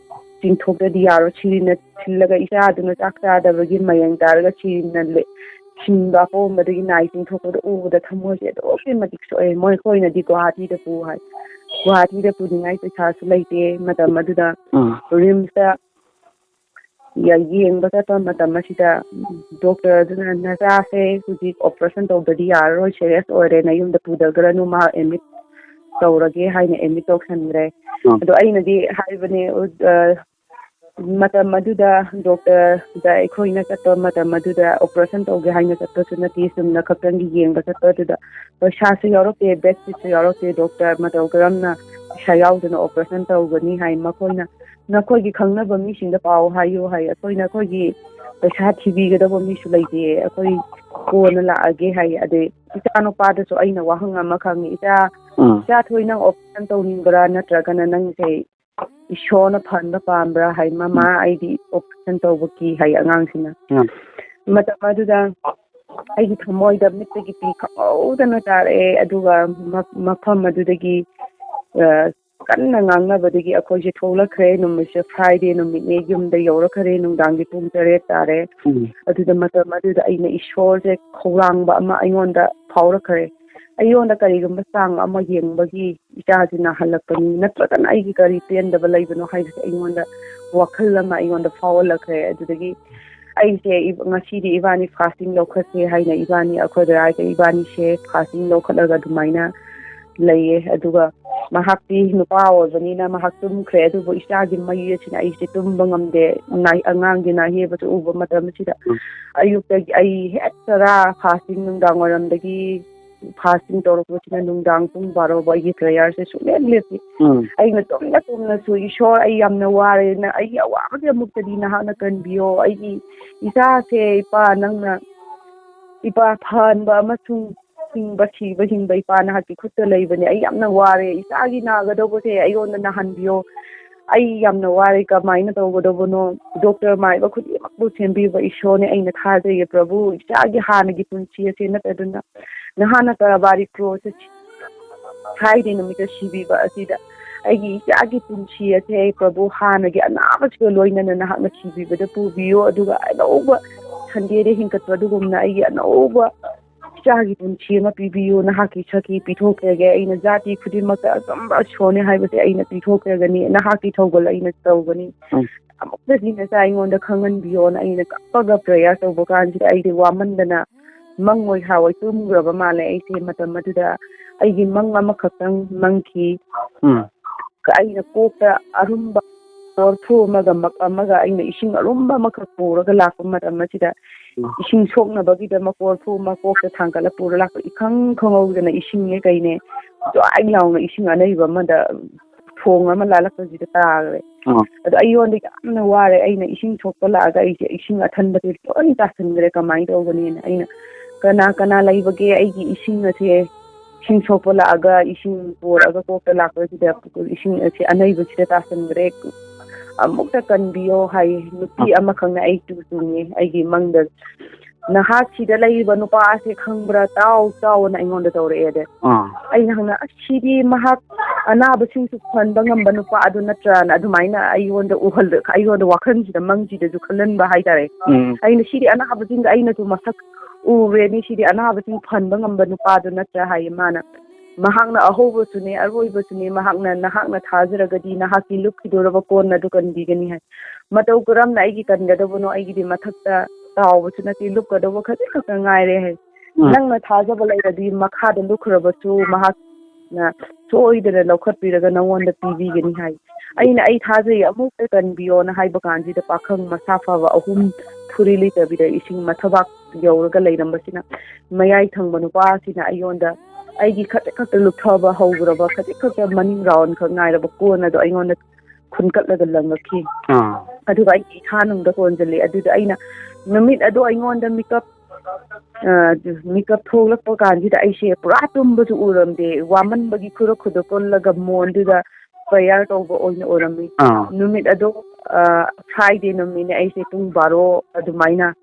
ꯆꯤꯡꯊꯣꯛꯇꯗꯤ ꯌꯥꯔꯣꯏ꯫ ꯁꯤꯔꯤꯟꯅ ꯊꯤꯜꯂꯒ ꯏꯆꯥꯗꯨꯅ ꯆꯥꯛ ꯆꯥꯗꯕꯒꯤ ꯃꯌꯦꯡ ꯇꯥꯔꯒ ꯁꯤꯔꯤꯟꯅ ꯂꯦ-, ꯁꯤꯟꯕ ꯑꯄꯣꯝꯕꯗꯒꯤ ꯅꯥꯏ ꯆꯤꯡꯊꯣꯛꯄꯗ ꯎꯕꯗ ꯊꯃꯣꯏꯁꯦ ꯑꯗꯨꯛꯀꯤ ꯃꯇꯤꯛ ꯁꯣꯛꯑꯦ꯫ ꯃꯈꯣꯏꯅꯗꯤ ꯒꯨꯋꯥꯍꯥꯇꯤꯗ ꯄꯨ ꯍꯥꯏ꯫ ꯒꯨꯋꯥꯍꯥꯇꯤꯗ ꯄꯨꯅꯤꯡꯉꯥꯏ ꯄꯩꯁꯥꯁꯨ ꯂꯩꯇꯦ꯫ ꯃꯇꯝ ꯑꯗꯨꯗ ꯎꯝ꯫ ꯔꯤꯝꯁꯇ ꯌꯦꯡꯕ ꯆꯠꯄ ꯃꯇꯝ ꯑꯁꯤꯗ ꯗꯣꯛꯇꯔ ꯑꯗꯨꯅ, "ꯅꯆꯥꯁꯦ ꯍꯧꯖꯤꯛ ꯑꯣꯄꯔꯦꯁꯟ ꯇꯧꯗ꯭ꯔꯗꯤ ꯌꯥꯔꯔꯣꯏ, ꯁꯦꯔꯤꯌꯁ ꯑꯣꯏꯔꯦ, ꯅꯌꯨꯝꯗ ꯄꯨꯊꯈ꯭ꯔꯅꯨ, ꯃꯥ ꯑꯦꯗꯃꯤꯠ ꯇꯧꯔꯒꯦ" ꯍꯥꯏꯅ ꯑꯦꯗꯃꯤꯠ ꯇꯧꯁꯟꯈ꯭ꯔꯦ꯫ ꯎꯝ꯫ ꯑꯗꯣ ꯑꯩꯅꯗꯤ ꯍꯥꯏꯕꯅꯦ, ꯑ, ꯃꯇꯝ ꯑꯗꯨꯗ ꯗꯣꯛꯇꯔꯗ ꯑꯩꯈꯣꯏꯅ ꯆꯠꯄ ꯃꯇꯝ ꯑꯗꯨꯗ ꯑꯣꯄꯔꯦꯁꯟ ꯇꯧꯒꯦ ꯍꯥꯏꯅ ꯆꯠꯄꯁꯨ ꯅꯠꯇꯦ, ꯆꯨꯝꯅ ꯈꯛꯇꯪꯒꯤ ꯌꯦꯡꯕ ꯆꯠꯄ ꯑꯗꯨꯗ ꯄꯩꯁꯥꯁꯨ ꯌꯥꯎꯔꯛꯇꯦ, ꯕꯦꯗꯁꯤꯠꯁꯨ ꯌꯥꯎꯔꯛꯇꯦ꯫ ꯗꯣꯛꯇꯔ ꯃꯇꯧ ꯀꯔꯝꯅ ꯄꯩꯁꯥ ꯌꯥꯎꯗꯅ ꯑꯣꯄꯔꯦꯁꯟ ꯇꯧꯒꯅꯤ ꯍꯥꯏ꯫ ꯃꯈꯣꯏꯅ, "ꯅꯈꯣꯏꯒꯤ ꯈꯪꯅꯕ ꯃꯤꯁꯤꯡꯗ ꯄꯥꯎ ꯍꯥꯏꯌꯨ" ꯍꯥꯏ꯫ "ꯑꯩꯈꯣꯏꯅ, ꯑꯩꯈꯣꯏꯒꯤ ꯄꯩꯁꯥ ꯊꯤꯕꯤꯒꯗꯕ ꯃꯤꯁꯨ ꯂꯩꯇꯦ, ꯑꯩꯈꯣꯏ ꯀꯣꯟꯅ ꯂꯥꯛꯑꯒꯦ" ꯍꯥꯏ꯫ ꯑꯗꯩ ꯏꯆꯥ ꯅꯨꯄꯥꯗꯁꯨ ꯑꯩꯅ ꯋꯥꯍꯪ ꯑꯃ ꯈꯪꯉꯤ, "ꯏꯆꯥ, ꯎꯝ꯫ ꯏꯆꯥ ꯊꯣꯏ, ꯅꯪ ꯑꯣꯄꯔꯦꯁꯟ ꯇꯧꯅꯤꯡꯕ꯭ꯔꯥ, ꯅꯠꯇ꯭ꯔꯒꯅ ꯅꯪꯁꯦ ꯏꯁꯣꯔꯅ ꯐꯍꯟꯕ ꯄꯥꯝꯕ꯭ꯔꯥ?" ꯍꯥꯏ꯫ "ꯃꯃꯥ, ꯑꯩꯗꯤ ꯑꯣꯄꯔꯦꯁꯟ ꯇꯧꯕ ꯀꯤ" ꯍꯥꯏ ꯑꯉꯥꯡꯁꯤꯅ꯫ ꯎꯝ꯫ ꯃꯇꯝ ꯑꯗꯨꯗ ꯑꯩꯒꯤ ꯊꯃꯣꯏꯗ ꯃꯤꯠꯇꯒꯤ ꯄꯤ ꯈꯪꯍꯧꯗꯅ ꯇꯥꯔꯛꯑꯦ꯫ ꯑꯗꯨꯒ ꯃ-, ꯃꯐꯝ ꯑꯗꯨꯗꯒꯤ, ꯑ, ꯀꯟꯅ ꯉꯥꯡꯅꯕꯗꯒꯤ ꯑꯩꯈꯣꯏꯁꯦ ꯊꯣꯛꯂꯛꯈ꯭ꯔꯦ꯫ ꯅꯨꯃꯤꯠꯁꯦ ꯐ꯭ꯔꯥꯏꯗꯦ ꯅꯨꯃꯤꯠꯅꯦ, ꯌꯨꯝꯗ ꯌꯧꯔꯛꯈ꯭ꯔꯦ꯫ ꯅꯨꯡꯗꯥꯡꯒꯤ ꯄꯨꯡ ꯇꯔꯦꯠ ꯇꯥꯔꯦ꯫ ꯎꯝ꯫ ꯑꯗꯨꯗ ꯃꯇꯝ ꯑꯗꯨꯗ ꯑꯩꯅ ꯏꯁꯣꯔꯁꯦ ꯈꯧꯔꯥꯡꯕ ꯑꯃ ꯑꯩꯉꯣꯟꯗ ꯐꯥꯎꯔꯛꯈ꯭ꯔꯦ꯫ ꯑꯩꯉꯣꯟꯗ ꯀꯔꯤꯒꯨꯝꯕ ꯆꯥꯡ ꯑꯃ ꯌꯦꯡꯕꯒꯤ ꯏꯆꯥꯁꯤ ꯅꯥꯍꯜꯂꯛꯄꯅꯤ, ꯅꯠꯇ꯭ꯔꯒꯅ ꯑꯩꯒꯤ ꯀꯔꯤ ꯄꯦꯟꯗꯕ ꯂꯩꯕꯅꯣ ꯍꯥꯏꯕꯁꯦ ꯑꯩꯉꯣꯟꯗ ꯋꯥꯈꯜ ꯑꯃ ꯑꯩꯉꯣꯟꯗ ꯐꯥꯎꯍꯜꯂꯛꯈ꯭ꯔꯦ꯫ ꯑꯗꯨꯗꯒꯤ ꯑꯩꯁꯦ ꯏꯕ-, ꯉꯁꯤꯗꯤ ꯏꯕꯥꯅꯤ ꯐꯥꯁꯇꯤꯡ ꯂꯧꯈꯠꯁꯦ ꯍꯥꯏꯅ ꯏꯕꯥꯅꯤ, ꯑꯩꯈꯣꯏ ꯗꯗꯥꯒ ꯏꯕꯥꯅꯤꯁꯦ ꯐꯥꯁꯇꯤꯡ ꯂꯧꯈꯠꯂꯒ ꯑꯗꯨꯃꯥꯏꯅ ꯂꯩꯌꯦ꯫ ꯑꯗꯨꯒ ꯃꯍꯥꯛꯇꯤ ꯅꯨꯄꯥ ꯑꯣꯏꯕꯅꯤꯅ ꯃꯍꯥꯛ ꯇꯨꯝꯈ꯭ꯔꯦ, ꯑꯗꯨꯕꯨ ꯏꯆꯥꯒꯤ ꯃꯩ ꯑꯁꯤꯅ ꯑꯩꯁꯦ ꯇꯨꯝꯕ ꯉꯝꯗꯦ꯫ ꯅꯥꯏ-, ꯑꯉꯥꯡꯒꯤ ꯅꯥꯍꯦꯕꯁꯨ ꯎꯕ ꯃꯇꯝ ꯑꯁꯤꯗ ꯎꯝ꯫ ꯑꯌꯨꯛꯇꯒꯤ ꯑꯩ ꯍꯦꯛ ꯆꯔꯥ ꯐꯥꯁꯇꯤꯡ, ꯅꯨꯡꯗꯥꯡ ꯋꯥꯏꯔꯝꯗꯒꯤ ꯐꯥꯁꯇꯤꯡ ꯇꯧꯔꯛꯄꯁꯤꯅ ꯅꯨꯡꯗꯥꯡ ꯄꯨꯡ ꯕꯥꯔꯣ ꯐꯥꯎ ꯑꯩꯒꯤ ꯄ꯭ꯔꯦꯌꯔꯁꯦ ꯁꯨꯡꯂꯦꯞ ꯂꯦꯞꯇꯦ꯫ ꯎꯝ꯫ ꯑꯩꯅ ꯇꯨꯝꯅ ꯇꯨꯝꯅꯁꯨ, "ꯏꯁꯣꯔ, ꯑꯩ ꯌꯥꯝꯅ ꯋꯥꯔꯦꯅ, ꯑꯩꯒꯤ ꯑꯋꯥꯕꯁꯦ ꯑꯃꯨꯛꯇꯗꯤ ꯅꯍꯥꯛꯅ ꯀꯟꯕꯤꯌꯣ꯫ ꯑꯩꯒꯤ ꯏꯆꯥꯁꯦ, ꯏꯄꯥ, ꯅꯪꯅ, ꯏꯄꯥ, ꯐꯍꯟꯕ ꯑꯃꯁꯨꯡ ꯍꯤꯡꯕ, ꯁꯤꯕ, ꯍꯤꯡꯕ, ꯏꯄꯥ, ꯅꯍꯥꯛꯀꯤ ꯈꯨꯠꯇ ꯂꯩꯕꯅꯦ꯫ ꯑꯩ ꯌꯥꯝꯅ ꯋꯥꯔꯦ꯫ ꯏꯆꯥꯒꯤ ꯅꯥꯒꯗꯧꯕꯁꯦ ꯑꯩꯉꯣꯟꯗ ꯅꯥꯍꯟꯕꯤꯌꯣ꯫ ꯑꯩ ꯌꯥꯝꯅ ꯋꯥꯔꯦ꯫ ꯀꯃꯥꯏꯅ ꯇꯧꯒꯗꯧꯕꯅꯣ? ꯗꯣꯛꯇꯔ ꯃꯥꯏꯕ ꯈꯨꯗꯤꯡꯃꯛꯄꯨ ꯁꯦꯝꯕꯤꯕ ꯏꯁꯣꯔꯅꯦ ꯑꯩꯅ ꯊꯥꯖꯩꯌꯦ, ꯄ꯭ꯔꯚꯨ꯫ ꯏꯆꯥꯒꯤ ꯍꯥꯟꯅꯒꯤ ꯄꯨꯟꯁꯤ ꯑꯁꯦ ꯅꯠꯇꯗꯨꯅ ꯅꯍꯥꯟꯅ ꯀꯔꯕꯥꯔꯤ ꯀ꯭ꯔꯣꯁ ꯐ꯭ꯔꯥꯏꯗꯦ ꯅꯨꯃꯤꯠꯇ ꯁꯤꯕꯤꯕ ꯑꯁꯤꯗ ꯑꯩꯒꯤ ꯏꯆꯥꯒꯤ ꯄꯨꯟꯁꯤ ꯑꯁꯦ, ꯄ꯭ꯔꯚꯨ, ꯍꯥꯟꯅꯒꯤ ꯑꯅꯥꯕꯁꯤꯒ ꯂꯣꯏꯅꯅ ꯅꯍꯥꯛꯅ ꯁꯤꯕꯤꯕꯗ ꯄꯨꯕꯤꯌꯨ, ꯑꯗꯨꯒ ꯑꯅꯧꯕ ꯁꯟꯗꯦꯗ ꯍꯤꯡꯒꯠꯄ ꯑꯗꯨꯒꯨꯝꯅ ꯑꯩꯒꯤ ꯑꯅꯧꯕ ꯏꯆꯥꯒꯤ ꯄꯨꯟꯁꯤ ꯑꯃ ꯄꯤꯕꯤꯌꯨ, ꯅꯍꯥꯛꯀꯤ ꯁꯛꯀꯤ ꯄꯤꯊꯣꯛꯆꯒꯦ, ꯑꯩꯅ ꯖꯥꯇꯤ ꯈꯨꯗꯤꯡꯃꯛꯇ ꯑꯆꯝꯕ ꯁꯣꯟꯅꯦ ꯍꯥꯏꯕꯁꯦ ꯑꯩꯅ ꯄꯤꯊꯣꯛꯆꯒꯅꯤ, ꯅꯍꯥꯛꯀꯤ ꯊꯧꯒꯜ ꯑꯩꯅ ꯇꯧꯒꯅꯤ꯫ ꯎꯝ꯫ ꯑꯃꯨꯛꯇꯗꯤ ꯅꯆꯥ ꯑꯩꯉꯣꯟꯗ ꯈꯪꯍꯟꯕꯤꯌꯣꯅ ꯑꯩꯅ ꯀꯞꯄꯒ ꯄ꯭ꯔꯦꯌꯔ ꯇꯧꯕ ꯀꯥꯟꯁꯤꯗ ꯑꯩꯗꯤ ꯋꯥꯃꯟꯗꯅ ꯃꯪ ꯑꯣꯏ ꯍꯥꯋꯥꯏ ꯇꯨꯝꯈ꯭ꯔꯕ ꯃꯥꯜꯂꯦ꯫ ꯑꯩꯁꯦ ꯃꯇꯝ ꯑꯗꯨꯗ ꯑꯩꯒꯤ ꯃꯪ ꯑꯃꯈꯛꯇꯪ ꯃꯪꯈꯤ꯫ ꯎꯝ꯫ ꯑꯩꯅ ꯀꯣꯛꯇ ꯑꯔꯨꯝꯕ ꯀꯣꯔꯐꯨ ꯑꯃꯒ ꯃꯛ ꯑꯃꯒ ꯑꯩꯅ ꯏꯁꯤꯡ ꯑꯔꯨꯝꯕ ꯑꯃꯈꯛ ꯄꯨꯔꯒ ꯂꯥꯛꯄ ꯃꯇꯝ ꯑꯁꯤꯗ ꯎꯝ꯫ ꯏꯁꯤꯡ ꯁꯣꯛꯅꯕꯒꯤꯗꯃꯛ ꯀꯣꯔꯐꯨ ꯑꯃ ꯀꯣꯛꯇ ꯊꯥꯡꯒꯠꯂ ꯄꯨꯔ ꯂꯥꯛꯄ, ꯏꯈꯪ ꯈꯪꯍꯧꯗꯅ ꯏꯁꯤꯡꯅꯦ ꯀꯩꯅꯦ ꯖ꯭ꯋꯥꯏ ꯂꯥꯎꯅ ꯏꯁꯤꯡ ꯑꯅꯩꯕ ꯑꯃꯗ ꯊꯣꯡ ꯑꯃ ꯂꯥꯜꯂꯛꯄꯁꯤꯗ ꯇꯥꯈ꯭ꯔꯦ꯫ ꯑꯥ꯫ ꯑꯗꯣ ꯑꯩꯉꯣꯟꯗ ꯌꯥꯝꯅ ꯋꯥꯔꯦ꯫ ꯑꯩꯅ ꯏꯁꯤꯡ ꯁꯣꯛꯄ ꯂꯥꯛꯑꯒ ꯑꯩꯁꯦ ꯏꯁꯤꯡ ꯑꯊꯟꯕꯁꯦ ꯂꯣꯏ ꯇꯥꯁꯟꯈ꯭ꯔꯦ, ꯀꯃꯥꯏꯅ ꯇꯧꯒꯅꯤꯅ꯫ ꯑꯩꯅ, "ꯀꯅꯥ ꯀꯅꯥ ꯂꯩꯕꯒꯦ ꯑꯩꯒꯤ ꯏꯁꯤꯡ ꯑꯁꯦ, ꯏꯁꯤꯡ ꯁꯣꯛꯄ ꯂꯥꯛꯑꯒ ꯏꯁꯤꯡ ꯄꯣꯔꯛꯑꯒ ꯀꯣꯛꯇ ꯂꯥꯛꯄꯁꯤꯗ ꯏꯁꯤꯡ ꯑꯁꯦ ꯑꯅꯩꯕꯁꯤꯗ ꯇꯥꯁꯟꯈ꯭ꯔꯦ, ꯑꯃꯨꯛꯇ ꯀꯟꯕꯤꯌꯣ" ꯍꯥꯏꯌꯦ꯫ ꯅꯨꯄꯤ ꯑꯥ꯫ ꯑꯃꯈꯛꯅ ꯑꯩ ꯇꯨ ꯆꯨꯡꯉꯦ ꯑꯩꯒꯤ ꯃꯪꯗ꯫ "ꯅꯍꯥꯛ ꯁꯤꯗ ꯂꯩꯔꯤꯕ ꯅꯨꯄꯥ ꯑꯁꯦ ꯈꯪꯕ꯭ꯔꯥ? ꯇꯥꯎ, ꯇꯥꯎꯅ" ꯑꯩꯉꯣꯟꯗ ꯇꯧꯔꯛꯑꯦ꯫ ꯑꯗ ꯑꯥ꯫ ꯑꯩꯅ ꯍꯪꯅ, "ꯑꯁ, ꯁꯤꯗꯤ ꯃꯍꯥꯛ ꯑꯅꯥꯕꯁꯤꯡꯁꯨ ꯐꯍꯟꯕ ꯉꯝꯕ ꯅꯨꯄꯥ ꯑꯗꯨ ꯅꯠꯇ꯭ꯔꯥꯅ?" ꯑꯗꯨꯃꯥꯏꯅ ꯑꯩꯉꯣꯟꯗ ꯎꯍꯜ-, ꯑꯩꯉꯣꯟꯗ ꯋꯥꯈꯜꯁꯤꯗ, ꯃꯪꯁꯤꯗꯁꯨ ꯈꯜꯍꯟꯕ ꯍꯥꯏꯇꯥꯔꯦ꯫ ꯎꯝ꯫ ꯑꯩꯅ, "ꯁꯤꯗꯤ ꯑꯅꯥꯕꯁꯤꯡꯗ ꯑꯩꯅꯁꯨ ꯃꯁꯛ ꯎꯔꯦꯅꯦ, ꯁꯤꯗꯤ ꯑꯅꯥꯕꯁꯤꯡ ꯐꯍꯟꯕ ꯉꯝꯕ ꯅꯨꯄꯥꯗꯨ ꯅꯠꯇ꯭ꯔꯥ?" ꯍꯥꯏꯌꯦ ꯃꯥꯅ꯫ "ꯃꯍꯥꯛꯅ ꯑꯍꯧꯕꯁꯨꯅꯦ, ꯑꯔꯣꯏꯕꯁꯨꯅꯦ, ꯃꯍꯥꯛꯅ, ꯅꯍꯥꯛꯅ ꯊꯥꯖꯔꯒꯗꯤ ꯅꯍꯥꯛꯀꯤ ꯂꯨꯞꯈꯤꯗꯧꯔꯕ ꯀꯣꯟ ꯑꯗꯨ ꯀꯟꯕꯤꯒꯅꯤ" ꯍꯥꯏ꯫ ꯃꯇꯧ ꯀꯔꯝꯅ ꯑꯩꯒꯤ ꯀꯟꯒꯗꯕꯅꯣ? ꯑꯩꯒꯤꯗꯤ ꯃꯊꯛꯇ ꯇꯥꯎꯕꯁꯨ ꯅꯠꯇꯦ, ꯂꯨꯞꯀꯗꯧꯕ ꯈꯖꯤꯛ ꯈꯛꯇ ꯉꯥꯏꯔꯦ ꯍꯥꯏ꯫ ꯎꯝ꯫ "ꯅꯪꯅ ꯊꯥꯖꯕ ꯂꯩꯔꯗꯤ ꯃꯈꯥꯗ ꯂꯨꯞꯈ꯭ꯔꯕꯁꯨ ꯃꯍꯥꯛꯅ ꯁꯣꯏꯗꯅ ꯂꯧꯈꯠꯄꯤꯔꯒ ꯅꯉꯣꯟꯗ ꯄꯤꯕꯤꯒꯅꯤ" ꯍꯥꯏ꯫ ꯑꯩꯅ, "ꯑꯩ ꯊꯥꯖꯩ, ꯑꯃꯨꯛꯇ ꯀꯟꯕꯤꯌꯣꯅ" ꯍꯥꯏꯕ ꯀꯥꯟꯁꯤꯗ ꯄꯥꯈꯪ ꯃꯁꯥ ꯐꯕ ꯑꯍꯨꯝ ꯐꯨꯔꯤ ꯂꯩꯇꯕꯤꯗ ꯏꯁꯤꯡ ꯃꯊꯕꯥꯛ ꯌꯧꯔꯒ ꯂꯩꯔꯝꯕꯁꯤꯅ ꯃꯌꯥꯏ ꯊꯪꯕ ꯅꯨꯄꯥꯁꯤꯅ ꯑꯩꯉꯣꯟꯗ ꯑꯩꯒꯤ ꯈꯖꯤꯛ ꯈꯛꯇ ꯂꯨꯞꯊꯕ ꯍꯧꯈ꯭ꯔꯕ, ꯈꯖꯤꯛ ꯈꯛꯇ ꯃꯅꯤꯡ ꯔꯥꯎꯟ ꯈꯛ ꯉꯥꯏꯔꯕ ꯀꯣꯟ ꯑꯗꯣ ꯑꯩꯉꯣꯟꯗ ꯈꯨꯟꯀꯠꯂꯒ ꯂꯪꯉꯛꯈꯤ꯫ ꯑꯥ꯫ ꯑꯗꯨꯒ ꯑꯩꯒꯤ ꯏꯁꯥ ꯅꯨꯡꯗ ꯀꯣꯟꯁꯤꯜꯂꯤ꯫ ꯑꯗꯨꯗ ꯑꯩꯅ ꯅꯨꯃꯤꯠ ꯑꯗꯣ ꯑꯩꯉꯣꯟꯗ ꯃꯤꯀꯞ, ꯑ, ꯃꯤꯀꯞ ꯊꯣꯛꯂꯛꯄ ꯀꯥꯟꯁꯤꯗ ꯑꯩꯁꯦ ꯄꯨꯔꯥ ꯇꯨꯝꯕꯁꯨ ꯎꯔꯝꯗꯦ꯫ ꯋꯥꯃꯟꯕꯒꯤ ꯈꯨꯔ ꯈꯨꯗ ꯀꯨꯜꯂꯒ ꯃꯣꯟꯗꯨꯗ ꯄ꯭ꯔꯦꯌꯔ ꯇꯧꯕ ꯑꯣꯏꯅ ꯑꯣꯏꯔꯝꯃꯤ꯫ ꯑꯥ꯫ ꯅꯨꯃꯤꯠ ꯑꯗꯣ, ꯑ, ꯐ꯭ꯔꯥꯏꯗꯦ ꯅꯨꯃꯤꯠꯅꯦ꯫ ꯑꯩꯁꯦ ꯄꯨꯡ ꯕꯥꯔꯣ ꯑꯗꯨꯃꯥꯏꯅ,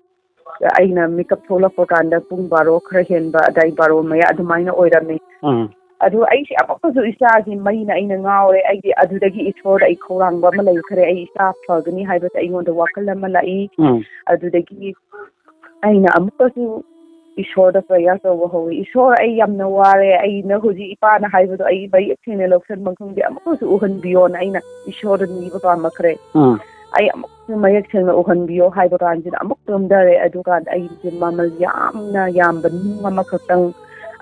ꯑꯩꯅ ꯃꯤꯀꯞ ꯊꯣꯛꯂꯛꯄ ꯀꯥꯟꯗ ꯄꯨꯡ ꯕꯥꯔꯣ ꯈꯔ ꯍꯦꯟꯕ ꯑꯗꯥꯏ, ꯕꯥꯔꯣ ꯃꯌꯥ ꯑꯗꯨꯃꯥꯏꯅ ꯑꯣꯏꯔꯝꯃꯤ꯫ ꯎꯝ꯫ ꯑꯗꯨ ꯑꯩꯁꯦ ꯑꯃꯨꯛꯀꯁꯨ ꯏꯆꯥꯒꯤ ꯃꯩꯅ ꯑꯩꯅ ꯉꯥꯎꯔꯦ꯫ ꯑꯩꯒꯤ ꯑꯗꯨꯗꯒꯤ ꯏꯁꯣꯔꯗ ꯑꯩ ꯈꯧꯔꯥꯡꯕ ꯑꯃ ꯂꯩꯈ꯭ꯔꯦ꯫ ꯑꯩ ꯏꯆꯥ ꯐꯒꯅꯤ ꯍꯥꯏꯕꯁꯦ ꯑꯩꯉꯣꯟꯗ ꯋꯥꯈꯜ ꯑꯃ ꯂꯥꯛꯏ꯫ ꯎꯝ꯫ ꯑꯗꯨꯗꯒꯤ ꯑꯩꯅ ꯑꯃꯨꯛꯀꯁꯨ ꯏꯁꯣꯔꯗ prayer ꯇꯧꯕ ꯍꯧꯋꯤ, "ꯏꯁꯣꯔ, ꯑꯩ ꯌꯥꯝꯅ ꯋꯥꯔꯦ, ꯑꯩꯅ ꯍꯧꯖꯤꯛ ꯏꯄꯥꯅ ꯍꯥꯏꯕꯗꯣ ꯑꯩ ꯃꯌꯦꯛ ꯁꯦꯡꯅ ꯂꯧꯁꯟꯕ ꯈꯪꯗꯦ, ꯑꯃꯨꯛꯀꯁꯨ ꯎꯍꯟꯕꯤꯌꯣꯅ" ꯑꯩꯅ ꯏꯁꯣꯔꯗ ꯅꯤꯕ ꯄꯥꯝꯃꯛꯈ꯭ꯔꯦ꯫ ꯎꯝ꯫ "ꯑꯩ ꯑꯃꯨꯛꯁꯨ ꯃꯌꯦꯛ ꯁꯦꯡꯅ ꯎꯍꯟꯕꯤꯌꯣ" ꯍꯥꯏꯕ ꯀꯥꯟꯁꯤꯗ ꯑꯃꯨꯛ ꯇꯨꯝꯊꯔꯦ꯫ ꯑꯗꯨꯀꯥꯟꯗ ꯑꯩꯁꯦ ꯃꯃꯜ ꯌꯥꯝꯅ ꯌꯥꯝꯕ ꯅꯨꯡ ꯑꯃꯈꯛꯇꯪ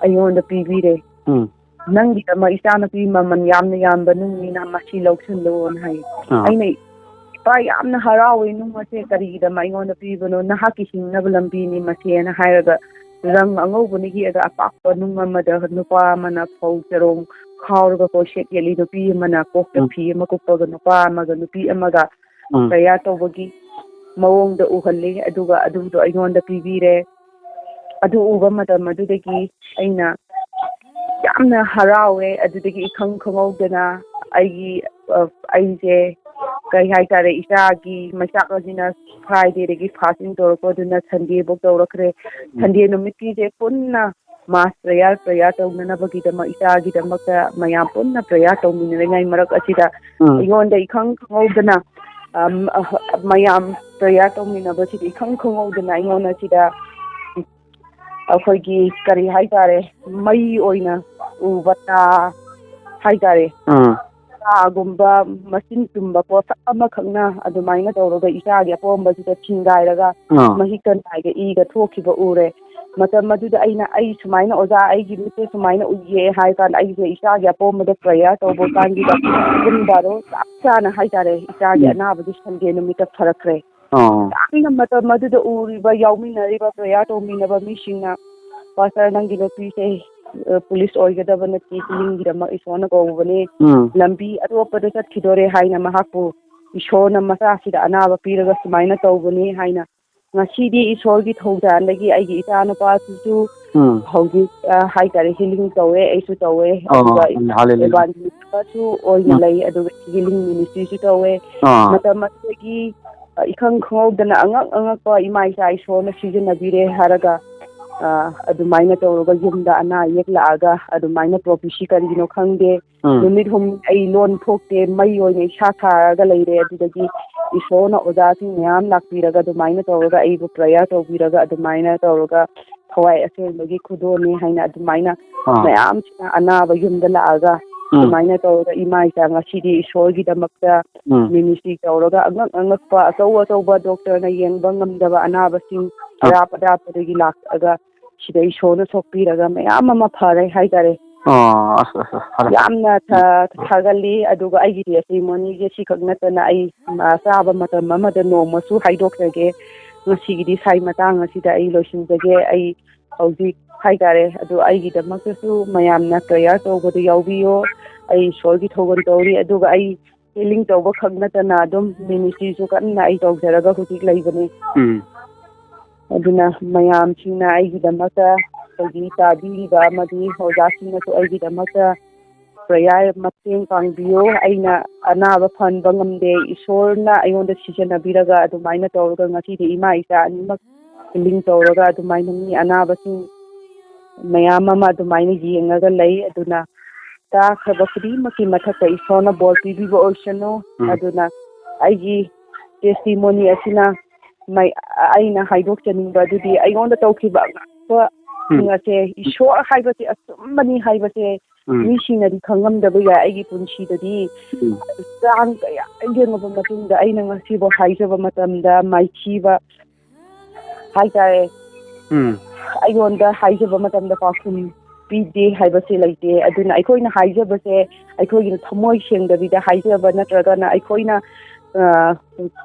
ꯑꯩꯉꯣꯟꯗ ꯄꯤꯕꯤꯔꯦ꯫ ꯎꯝ꯫ "ꯅꯪꯒꯤꯗꯃꯛ ꯏꯆꯥꯅꯨꯄꯤ ꯃꯃꯜ ꯌꯥꯝꯅ ꯌꯥꯝꯕ ꯅꯨꯡꯅꯤꯅ ꯃꯁꯤ ꯂꯧꯁꯤꯜꯂꯣꯅ" ꯍꯥꯏ꯫ ꯑꯥ꯫ ꯑꯩꯅ, "ꯏꯄꯥ, ꯌꯥꯝꯅ ꯍꯔꯥꯎꯋꯦ, ꯅꯨꯡ ꯑꯁꯦ ꯀꯔꯤꯒꯤꯗꯃꯛ ꯑꯩꯉꯣꯟꯗ ꯄꯤꯕꯅꯣ? ꯅꯍꯥꯛꯀꯤ ꯍꯤꯡꯅꯕ ꯂꯝꯕꯤꯅꯤ ꯃꯁꯦꯅ" ꯍꯥꯏꯔꯒ ꯔꯪ ꯑꯉꯧꯕꯅ ꯌꯦꯛꯑꯒ ꯑꯄꯥꯛꯄ ꯅꯨꯡ ꯑꯃꯗ ꯅꯨꯄꯥ ꯑꯃꯅ ꯐꯧ ꯆꯔꯣꯡ ꯈꯥꯎꯔꯒ ꯀꯣꯏꯁꯦꯠ ꯌꯦꯠꯂꯤ, ꯅꯨꯄꯤ ꯑꯃꯅ ꯀꯣꯛꯇ ꯎꯝ꯫ ꯐꯤ ꯑꯃ ꯀꯨꯞꯄꯒ ꯅꯨꯄꯥ ꯑꯃꯒ ꯅꯨꯄꯤ ꯑꯃꯒ ꯎꯝ꯫ prayer ꯇꯧꯕꯒꯤ ꯃꯑꯣꯡꯗ ꯎꯍꯜꯂꯤ꯫ ꯑꯗꯨꯒ ꯑꯗꯨꯗꯣ ꯑꯩꯉꯣꯟꯗ ꯄꯤꯕꯤꯔꯦ꯫ ꯑꯗꯨ ꯎꯕ ꯃꯇꯝ ꯑꯗꯨꯗꯒꯤ ꯑꯩꯅ ꯌꯥꯝꯅ ꯍꯔꯥꯎꯋꯦ꯫ ꯑꯗꯨꯗꯒꯤ ꯏꯈꯪ ꯈꯪꯍꯧꯗꯅ ꯑꯩꯒꯤ, ꯑ, ꯑꯩꯁꯦ, ꯀꯩ ꯍꯥꯏꯇꯥꯔꯦ, ꯏꯆꯥꯒꯤ ꯃꯆꯥꯛ ꯑꯁꯤꯅ Fridayꯗꯒꯤ fasting ꯇꯧꯔꯛꯄ, ꯑꯗꯨꯅ Sundayꯐꯧ ꯇꯧꯔꯛꯈ꯭ꯔꯦ꯫ ꯎꯝ꯫ Sunday ꯅꯨꯃꯤꯠꯀꯤꯁꯦ ꯄꯨꯟꯅ mass prayer, prayer ꯇꯧꯅꯅꯕꯒꯤꯗꯃꯛ, ꯏꯆꯥꯒꯤꯗꯃꯛꯇ ꯃꯌꯥꯝ ꯄꯨꯟꯅ prayer ꯇꯧꯃꯤꯟꯅꯔꯤꯉꯩ ꯃꯔꯛ ꯑꯁꯤꯗ ꯎꯝ꯫ ꯑꯩꯉꯣꯟꯗ ꯏꯈꯪ ꯈꯪꯍꯧꯗꯅ, ꯑꯝ, ꯑ, ꯃꯌꯥꯝ prayer ꯇꯧꯃꯤꯟꯅꯕꯁꯤꯗ ꯏꯈꯪ ꯈꯪꯍꯧꯗꯅ ꯑꯩꯉꯣꯟꯗ ꯁꯤꯗ ꯑꯩꯈꯣꯏꯒꯤ, ꯀꯔꯤ ꯍꯥꯏꯇꯥꯔꯦ, ꯃꯩ ꯑꯣꯏꯅ ꯎꯕ ꯇꯥ ꯍꯥꯏꯇꯥꯔꯦ꯫ ꯑꯥ꯫ ꯇꯥꯒꯨꯝꯕ ꯃꯆꯤꯟ ꯇꯨꯝꯕ ꯄꯣꯠꯁꯛ ꯑꯃꯈꯛꯅ ꯑꯗꯨꯃꯥꯏꯅ ꯇꯧꯔꯒ ꯏꯆꯥꯒꯤ ꯑꯄꯣꯝꯕꯁꯤꯗ ꯊꯤꯡꯒꯥꯏꯔꯒ ꯑꯥ꯫ ꯃꯍꯤꯛꯇ ꯅꯥꯏꯒ ꯏꯒ ꯊꯣꯛꯈꯤꯕ ꯎꯔꯦ꯫ ꯃꯇꯝ ꯑꯗꯨꯗ ꯑꯩꯅ, "ꯑꯩ ꯁꯨꯃꯥꯏꯅ, ꯑꯣꯖꯥ, ꯑꯩꯒꯤ ꯃꯤꯠꯇ ꯁꯨꯃꯥꯏꯅ ꯎꯏꯌꯦ" ꯍꯥꯏ ꯀꯥꯟꯗ, ꯑꯩꯁꯦ ꯏꯆꯥꯒꯤ ꯑꯄꯣꯝꯕꯗ prayer ꯇꯧꯕ ꯀꯥꯟꯁꯤꯗ ꯄꯨꯡ ꯕꯥꯔꯣ ꯆꯞ ꯆꯥꯅ ꯍꯥꯏꯇꯥꯔꯦ, ꯏꯆꯥꯒꯤ ꯎꯝ꯫ ꯑꯅꯥꯕꯗꯨ Sunday ꯅꯨꯃꯤꯠꯇ ꯐꯔꯛꯈ꯭ꯔꯦ꯫ ꯑꯣ꯫ ꯌꯥꯝꯅ ꯃꯇꯝ ꯑꯗꯨꯗ ꯎꯔꯤꯕ, ꯌꯥꯎꯃꯤꯟꯅꯔꯤꯕ prayer ꯇꯧꯃꯤꯟꯅꯕ ꯃꯤꯁꯤꯡꯅ, "Pastor, ꯅꯪꯒꯤ ꯅꯨꯄꯤꯁꯦ, ꯑ, police ꯑꯣꯏꯒꯗꯕ ꯅꯠꯇꯦ, healingꯒꯤꯗꯃꯛ ꯏꯁꯣꯔꯅ ꯀꯧꯕꯅꯦ꯫ ꯎꯝ꯫ ꯂꯝꯕꯤ ꯑꯇꯣꯞꯄꯗ ꯆꯠꯈꯤꯗꯣꯔꯦ" ꯍꯥꯏꯅ, ꯃꯍꯥꯛꯄꯨ ꯏꯁꯣꯔꯅ ꯃꯆꯥꯁꯤꯗ ꯑꯅꯥꯕ ꯄꯤꯔꯒ ꯁꯨꯃꯥꯏꯅ ꯇꯧꯕꯅꯤ ꯍꯥꯏꯅ, ꯉꯁꯤꯗꯤ ꯏꯁꯣꯔꯒꯤ ꯊꯧꯖꯥꯜꯗꯒꯤ ꯑꯩꯒꯤ ꯏꯆꯥꯅꯨꯄꯥꯁꯤꯁꯨ ꯎꯝ꯫ ꯍꯧꯖꯤꯛ, ꯑ, ꯍꯥꯏꯇꯥꯔꯦ, healing ꯇꯧꯋꯦ, ꯑꯩꯁꯨ ꯇꯧꯋꯦ, ꯑꯣ, ꯑꯗꯨꯒ hallelujah꯫ Evangelist ꯑꯃꯁꯨ ꯑꯣꯏꯅ ꯎꯝ꯫ ꯂꯩ, ꯑꯗꯨꯒ healing ministryꯁꯨ ꯇꯧꯋꯦ꯫ ꯑꯥ꯫ ꯃꯇꯝ ꯑꯗꯨꯗꯒꯤ, ꯑ, ꯏꯈꯪ ꯈꯪꯍꯧꯗꯅ ꯑꯉꯛ ꯑꯉꯛꯄ ꯏꯃꯥ ꯏꯆꯥ ꯏꯁꯣꯔꯅ ꯁꯤꯖꯤꯟꯅꯕꯤꯔꯦ ꯍꯥꯏꯔꯒ, ꯑ, ꯑꯗꯨꯃꯥꯏꯅ ꯇꯧꯔꯒ ꯌꯨꯝꯗ ꯑꯅꯥ ꯑꯌꯦꯛ ꯂꯥꯛꯑꯒ ꯑꯗꯨꯃꯥꯏꯅ ꯇ꯭ꯔꯣꯐꯤꯁꯤ ꯀꯔꯤꯒꯤꯅꯣ ꯈꯪꯗꯦ꯫ ꯎꯝ꯫ ꯅꯨꯃꯤꯠ ꯍꯨꯝꯅꯤ ꯑꯩ ꯂꯣꯟ ꯊꯣꯛꯇꯦ, ꯃꯩ ꯑꯣꯏꯅ ꯏꯁꯥ ꯁꯥꯔꯒ ꯂꯩꯔꯦ꯫ ꯑꯗꯨꯗꯒꯤ ꯏꯁꯣꯔꯅ ꯑꯣꯖꯥꯁꯤꯡ ꯃꯌꯥꯝ ꯂꯥꯛꯄꯤꯔꯒ ꯑꯗꯨꯃꯥꯏꯅ ꯇꯧꯔꯒ ꯑꯩꯕꯨ ꯄ꯭ꯔꯦꯌꯔ ꯇꯧꯕꯤꯔꯒ ꯑꯗꯨꯃꯥꯏꯅ ꯇꯧꯔꯒ ꯊꯋꯥꯏ ꯑꯁꯦꯡꯕꯒꯤ ꯈꯨꯗꯣꯜꯅꯤ ꯍꯥꯏꯅ ꯑꯗꯨꯃꯥꯏꯅ ꯑꯥ꯫ ꯃꯌꯥꯝꯁꯤꯅ ꯑꯅꯥꯕ ꯌꯨꯝꯗ ꯂꯥꯛꯑꯒ ꯎꯝ꯫ ꯑꯗꯨꯃꯥꯏꯅ ꯇꯧꯔꯒ ꯏꯃꯥ ꯏꯆꯥ ꯉꯁꯤꯗꯤ ꯏꯁꯣꯔꯒꯤꯗꯃꯛꯇ ꯎꯝ꯫ ꯃꯤꯅꯤꯁꯇ꯭ꯔꯤ ꯇꯧꯔꯒ ꯑꯉꯛ ꯑꯉꯛꯄ ꯑꯆꯧ ꯑꯆꯧꯕ ꯗꯣꯛꯇꯔꯅ ꯌꯦꯡꯕ ꯉꯝꯗꯕ ꯑꯅꯥꯕꯁꯤꯡ ꯑꯥ꯫ ꯑꯔꯥꯞ ꯑꯔꯥꯞꯄꯗꯒꯤ ꯂꯥꯛꯑꯒ ꯁꯤꯗ ꯏꯁꯣꯔꯅ ꯁꯣꯛꯄꯤꯔꯒ ꯃꯌꯥꯝ ꯑꯃ ꯐꯔꯦ ꯍꯥꯏꯇꯥꯔꯦ꯫ ꯑꯣ, ꯑꯁ, ꯑꯁ, ꯑꯁ, ꯐꯔꯦ꯫ ꯌꯥꯝꯅ ꯊ-, ꯊꯥꯒꯠꯂꯤ꯫ ꯑꯗꯨꯒ ꯑꯩꯒꯤ ꯇꯦꯁꯇꯤꯃꯣꯅꯤꯁꯦ ꯁꯤꯈꯛ ꯅꯠꯇꯅ ꯑꯩ, ꯑ, ꯆꯥꯕ ꯃꯇꯝ ꯑꯃꯗ ꯅꯣꯡꯃꯁꯨ ꯍꯥꯏꯗꯣꯛꯆꯒꯦ꯫ ꯉꯁꯤꯒꯤꯗꯤ ꯁꯥꯏ ꯃꯇꯥꯡ ꯑꯁꯤꯗ ꯑꯩ ꯂꯣꯏꯁꯤꯟꯖꯒꯦ꯫ ꯑꯩ ꯍꯧꯖꯤꯛ ꯍꯥꯏꯇꯥꯔꯦ, ꯑꯗꯨ ꯑꯩꯒꯤꯗꯃꯛꯇꯁꯨ ꯃꯌꯥꯝꯅ ꯄ꯭ꯔꯦꯌꯔ ꯇꯧꯕꯗ ꯌꯥꯎꯕꯤꯌꯣ꯫ ꯑꯩ ꯏꯁꯣꯔꯒꯤ ꯊꯧꯒꯜ ꯇꯧꯔꯤ꯫ ꯑꯗꯨꯒ ꯑꯩ ꯍꯤꯂꯤꯡ ꯇꯧꯕ ꯈꯛ ꯅꯠꯇꯅ ꯑꯗꯨꯝ ꯃꯤꯅꯤꯁꯇ꯭ꯔꯤꯁꯨ ꯀꯟꯅ ꯑꯩ ꯇꯧꯖꯔꯒ ꯍꯧꯖꯤꯛ ꯂꯩꯕꯅꯤ꯫ ꯎꯝ꯫ ꯑꯗꯨꯅ ꯃꯌꯥꯝꯁꯤꯡꯅ ꯑꯩꯒꯤꯗꯃꯛꯇ ꯑꯩꯈꯣꯏꯒꯤ ꯇꯥꯕꯤꯔꯤꯕ ꯑꯃꯗꯤ ꯑꯣꯖꯥꯁꯤꯡꯅꯁꯨ ꯑꯩꯒꯤꯗꯃꯛꯇ ꯄ꯭ꯔꯦꯌꯔ ꯃꯇꯦꯡ ꯄꯥꯡꯕꯤꯌꯨ꯫ ꯑꯩꯅ ꯑꯅꯥꯕ ꯐꯍꯟꯕ ꯉꯝꯗꯦ꯫ ꯏꯁꯣꯔꯅ ꯑꯩꯉꯣꯟꯗ ꯁꯤꯖꯤꯟꯅꯕꯤꯔꯒ ꯑꯗꯨꯃꯥꯏꯅ ꯇꯧꯔꯒ ꯉꯁꯤꯗꯤ ꯏꯃꯥ ꯏꯆꯥ ꯑꯅꯤꯃꯛ ꯍꯤꯂꯤꯡ ꯇꯧꯔꯒ ꯑꯗꯨꯃꯥꯏꯅ ꯃꯤ ꯑꯅꯥꯕꯁꯤꯡ ꯃꯌꯥꯝ ꯑꯃ ꯑꯗꯨꯃꯥꯏꯅ ꯌꯦꯡꯉꯒ ꯂꯩ꯫ ꯑꯗꯨꯅ ꯇꯥꯈ꯭ꯔꯕ ꯈꯨꯗꯤꯡꯃꯛꯀꯤ ꯃꯊꯛꯇ ꯏꯁꯣꯔꯅ ꯕꯣꯔ ꯄꯤꯕꯤꯕ ꯑꯣꯏꯁꯅꯨ꯫ ꯎꯝ꯫ ꯑꯗꯨꯅ ꯑꯩꯒꯤ ꯇꯦꯁꯇꯤꯃꯣꯅꯤ ꯑꯁꯤꯅ ꯃꯩ-, ꯑꯩꯅ ꯍꯥꯏꯗꯣꯛꯆꯅꯤꯡꯕ ꯑꯗꯨꯗꯤ ꯑꯩꯉꯣꯟꯗ ꯇꯧꯈꯤꯕ ꯑꯉꯛꯄꯁꯤꯡ ꯎꯝ꯫ ꯑꯁꯦ ꯏꯁꯣꯔ ꯍꯥꯏꯕꯁꯦ ꯑꯆꯨꯝꯕꯅꯤ ꯍꯥꯏꯕꯁꯦ ꯎꯝ꯫ ꯃꯤꯁꯤꯡꯅꯗꯤ ꯈꯪꯉꯝꯗꯕ ꯌꯥꯏ꯫ ꯑꯩꯒꯤ ꯄꯨꯟꯁꯤꯗꯗꯤ ꯎꯝ꯫ ꯆꯥꯡ ꯀꯌꯥ ꯌꯦꯡꯉꯕ ꯃꯇꯨꯡꯗ ꯑꯩꯅ ꯉꯁꯤꯕꯨ ꯍꯥꯏꯖꯕ ꯃꯇꯝꯗ ꯃꯥꯏꯊꯤꯕ ꯍꯥꯏꯇꯥꯔꯦ꯫ ꯎꯝ꯫ ꯑꯩꯉꯣꯟꯗ ꯍꯥꯏꯖꯕ ꯃꯇꯝꯗ ꯄꯥꯎꯈꯨꯝ ꯄꯤꯗꯦ ꯍꯥꯏꯕꯁꯦ ꯂꯩꯇꯦ꯫ ꯑꯗꯨꯅ ꯑꯩꯈꯣꯏꯅ ꯍꯥꯏꯖꯕꯁꯦ ꯑꯩꯈꯣꯏꯒꯤ ꯊꯃꯣꯏ ꯁꯦꯡꯗꯕꯤꯗ ꯍꯥꯏꯖꯕ ꯅꯠꯇ꯭ꯔꯒꯅ ꯑꯩꯈꯣꯏꯅ, ꯑ,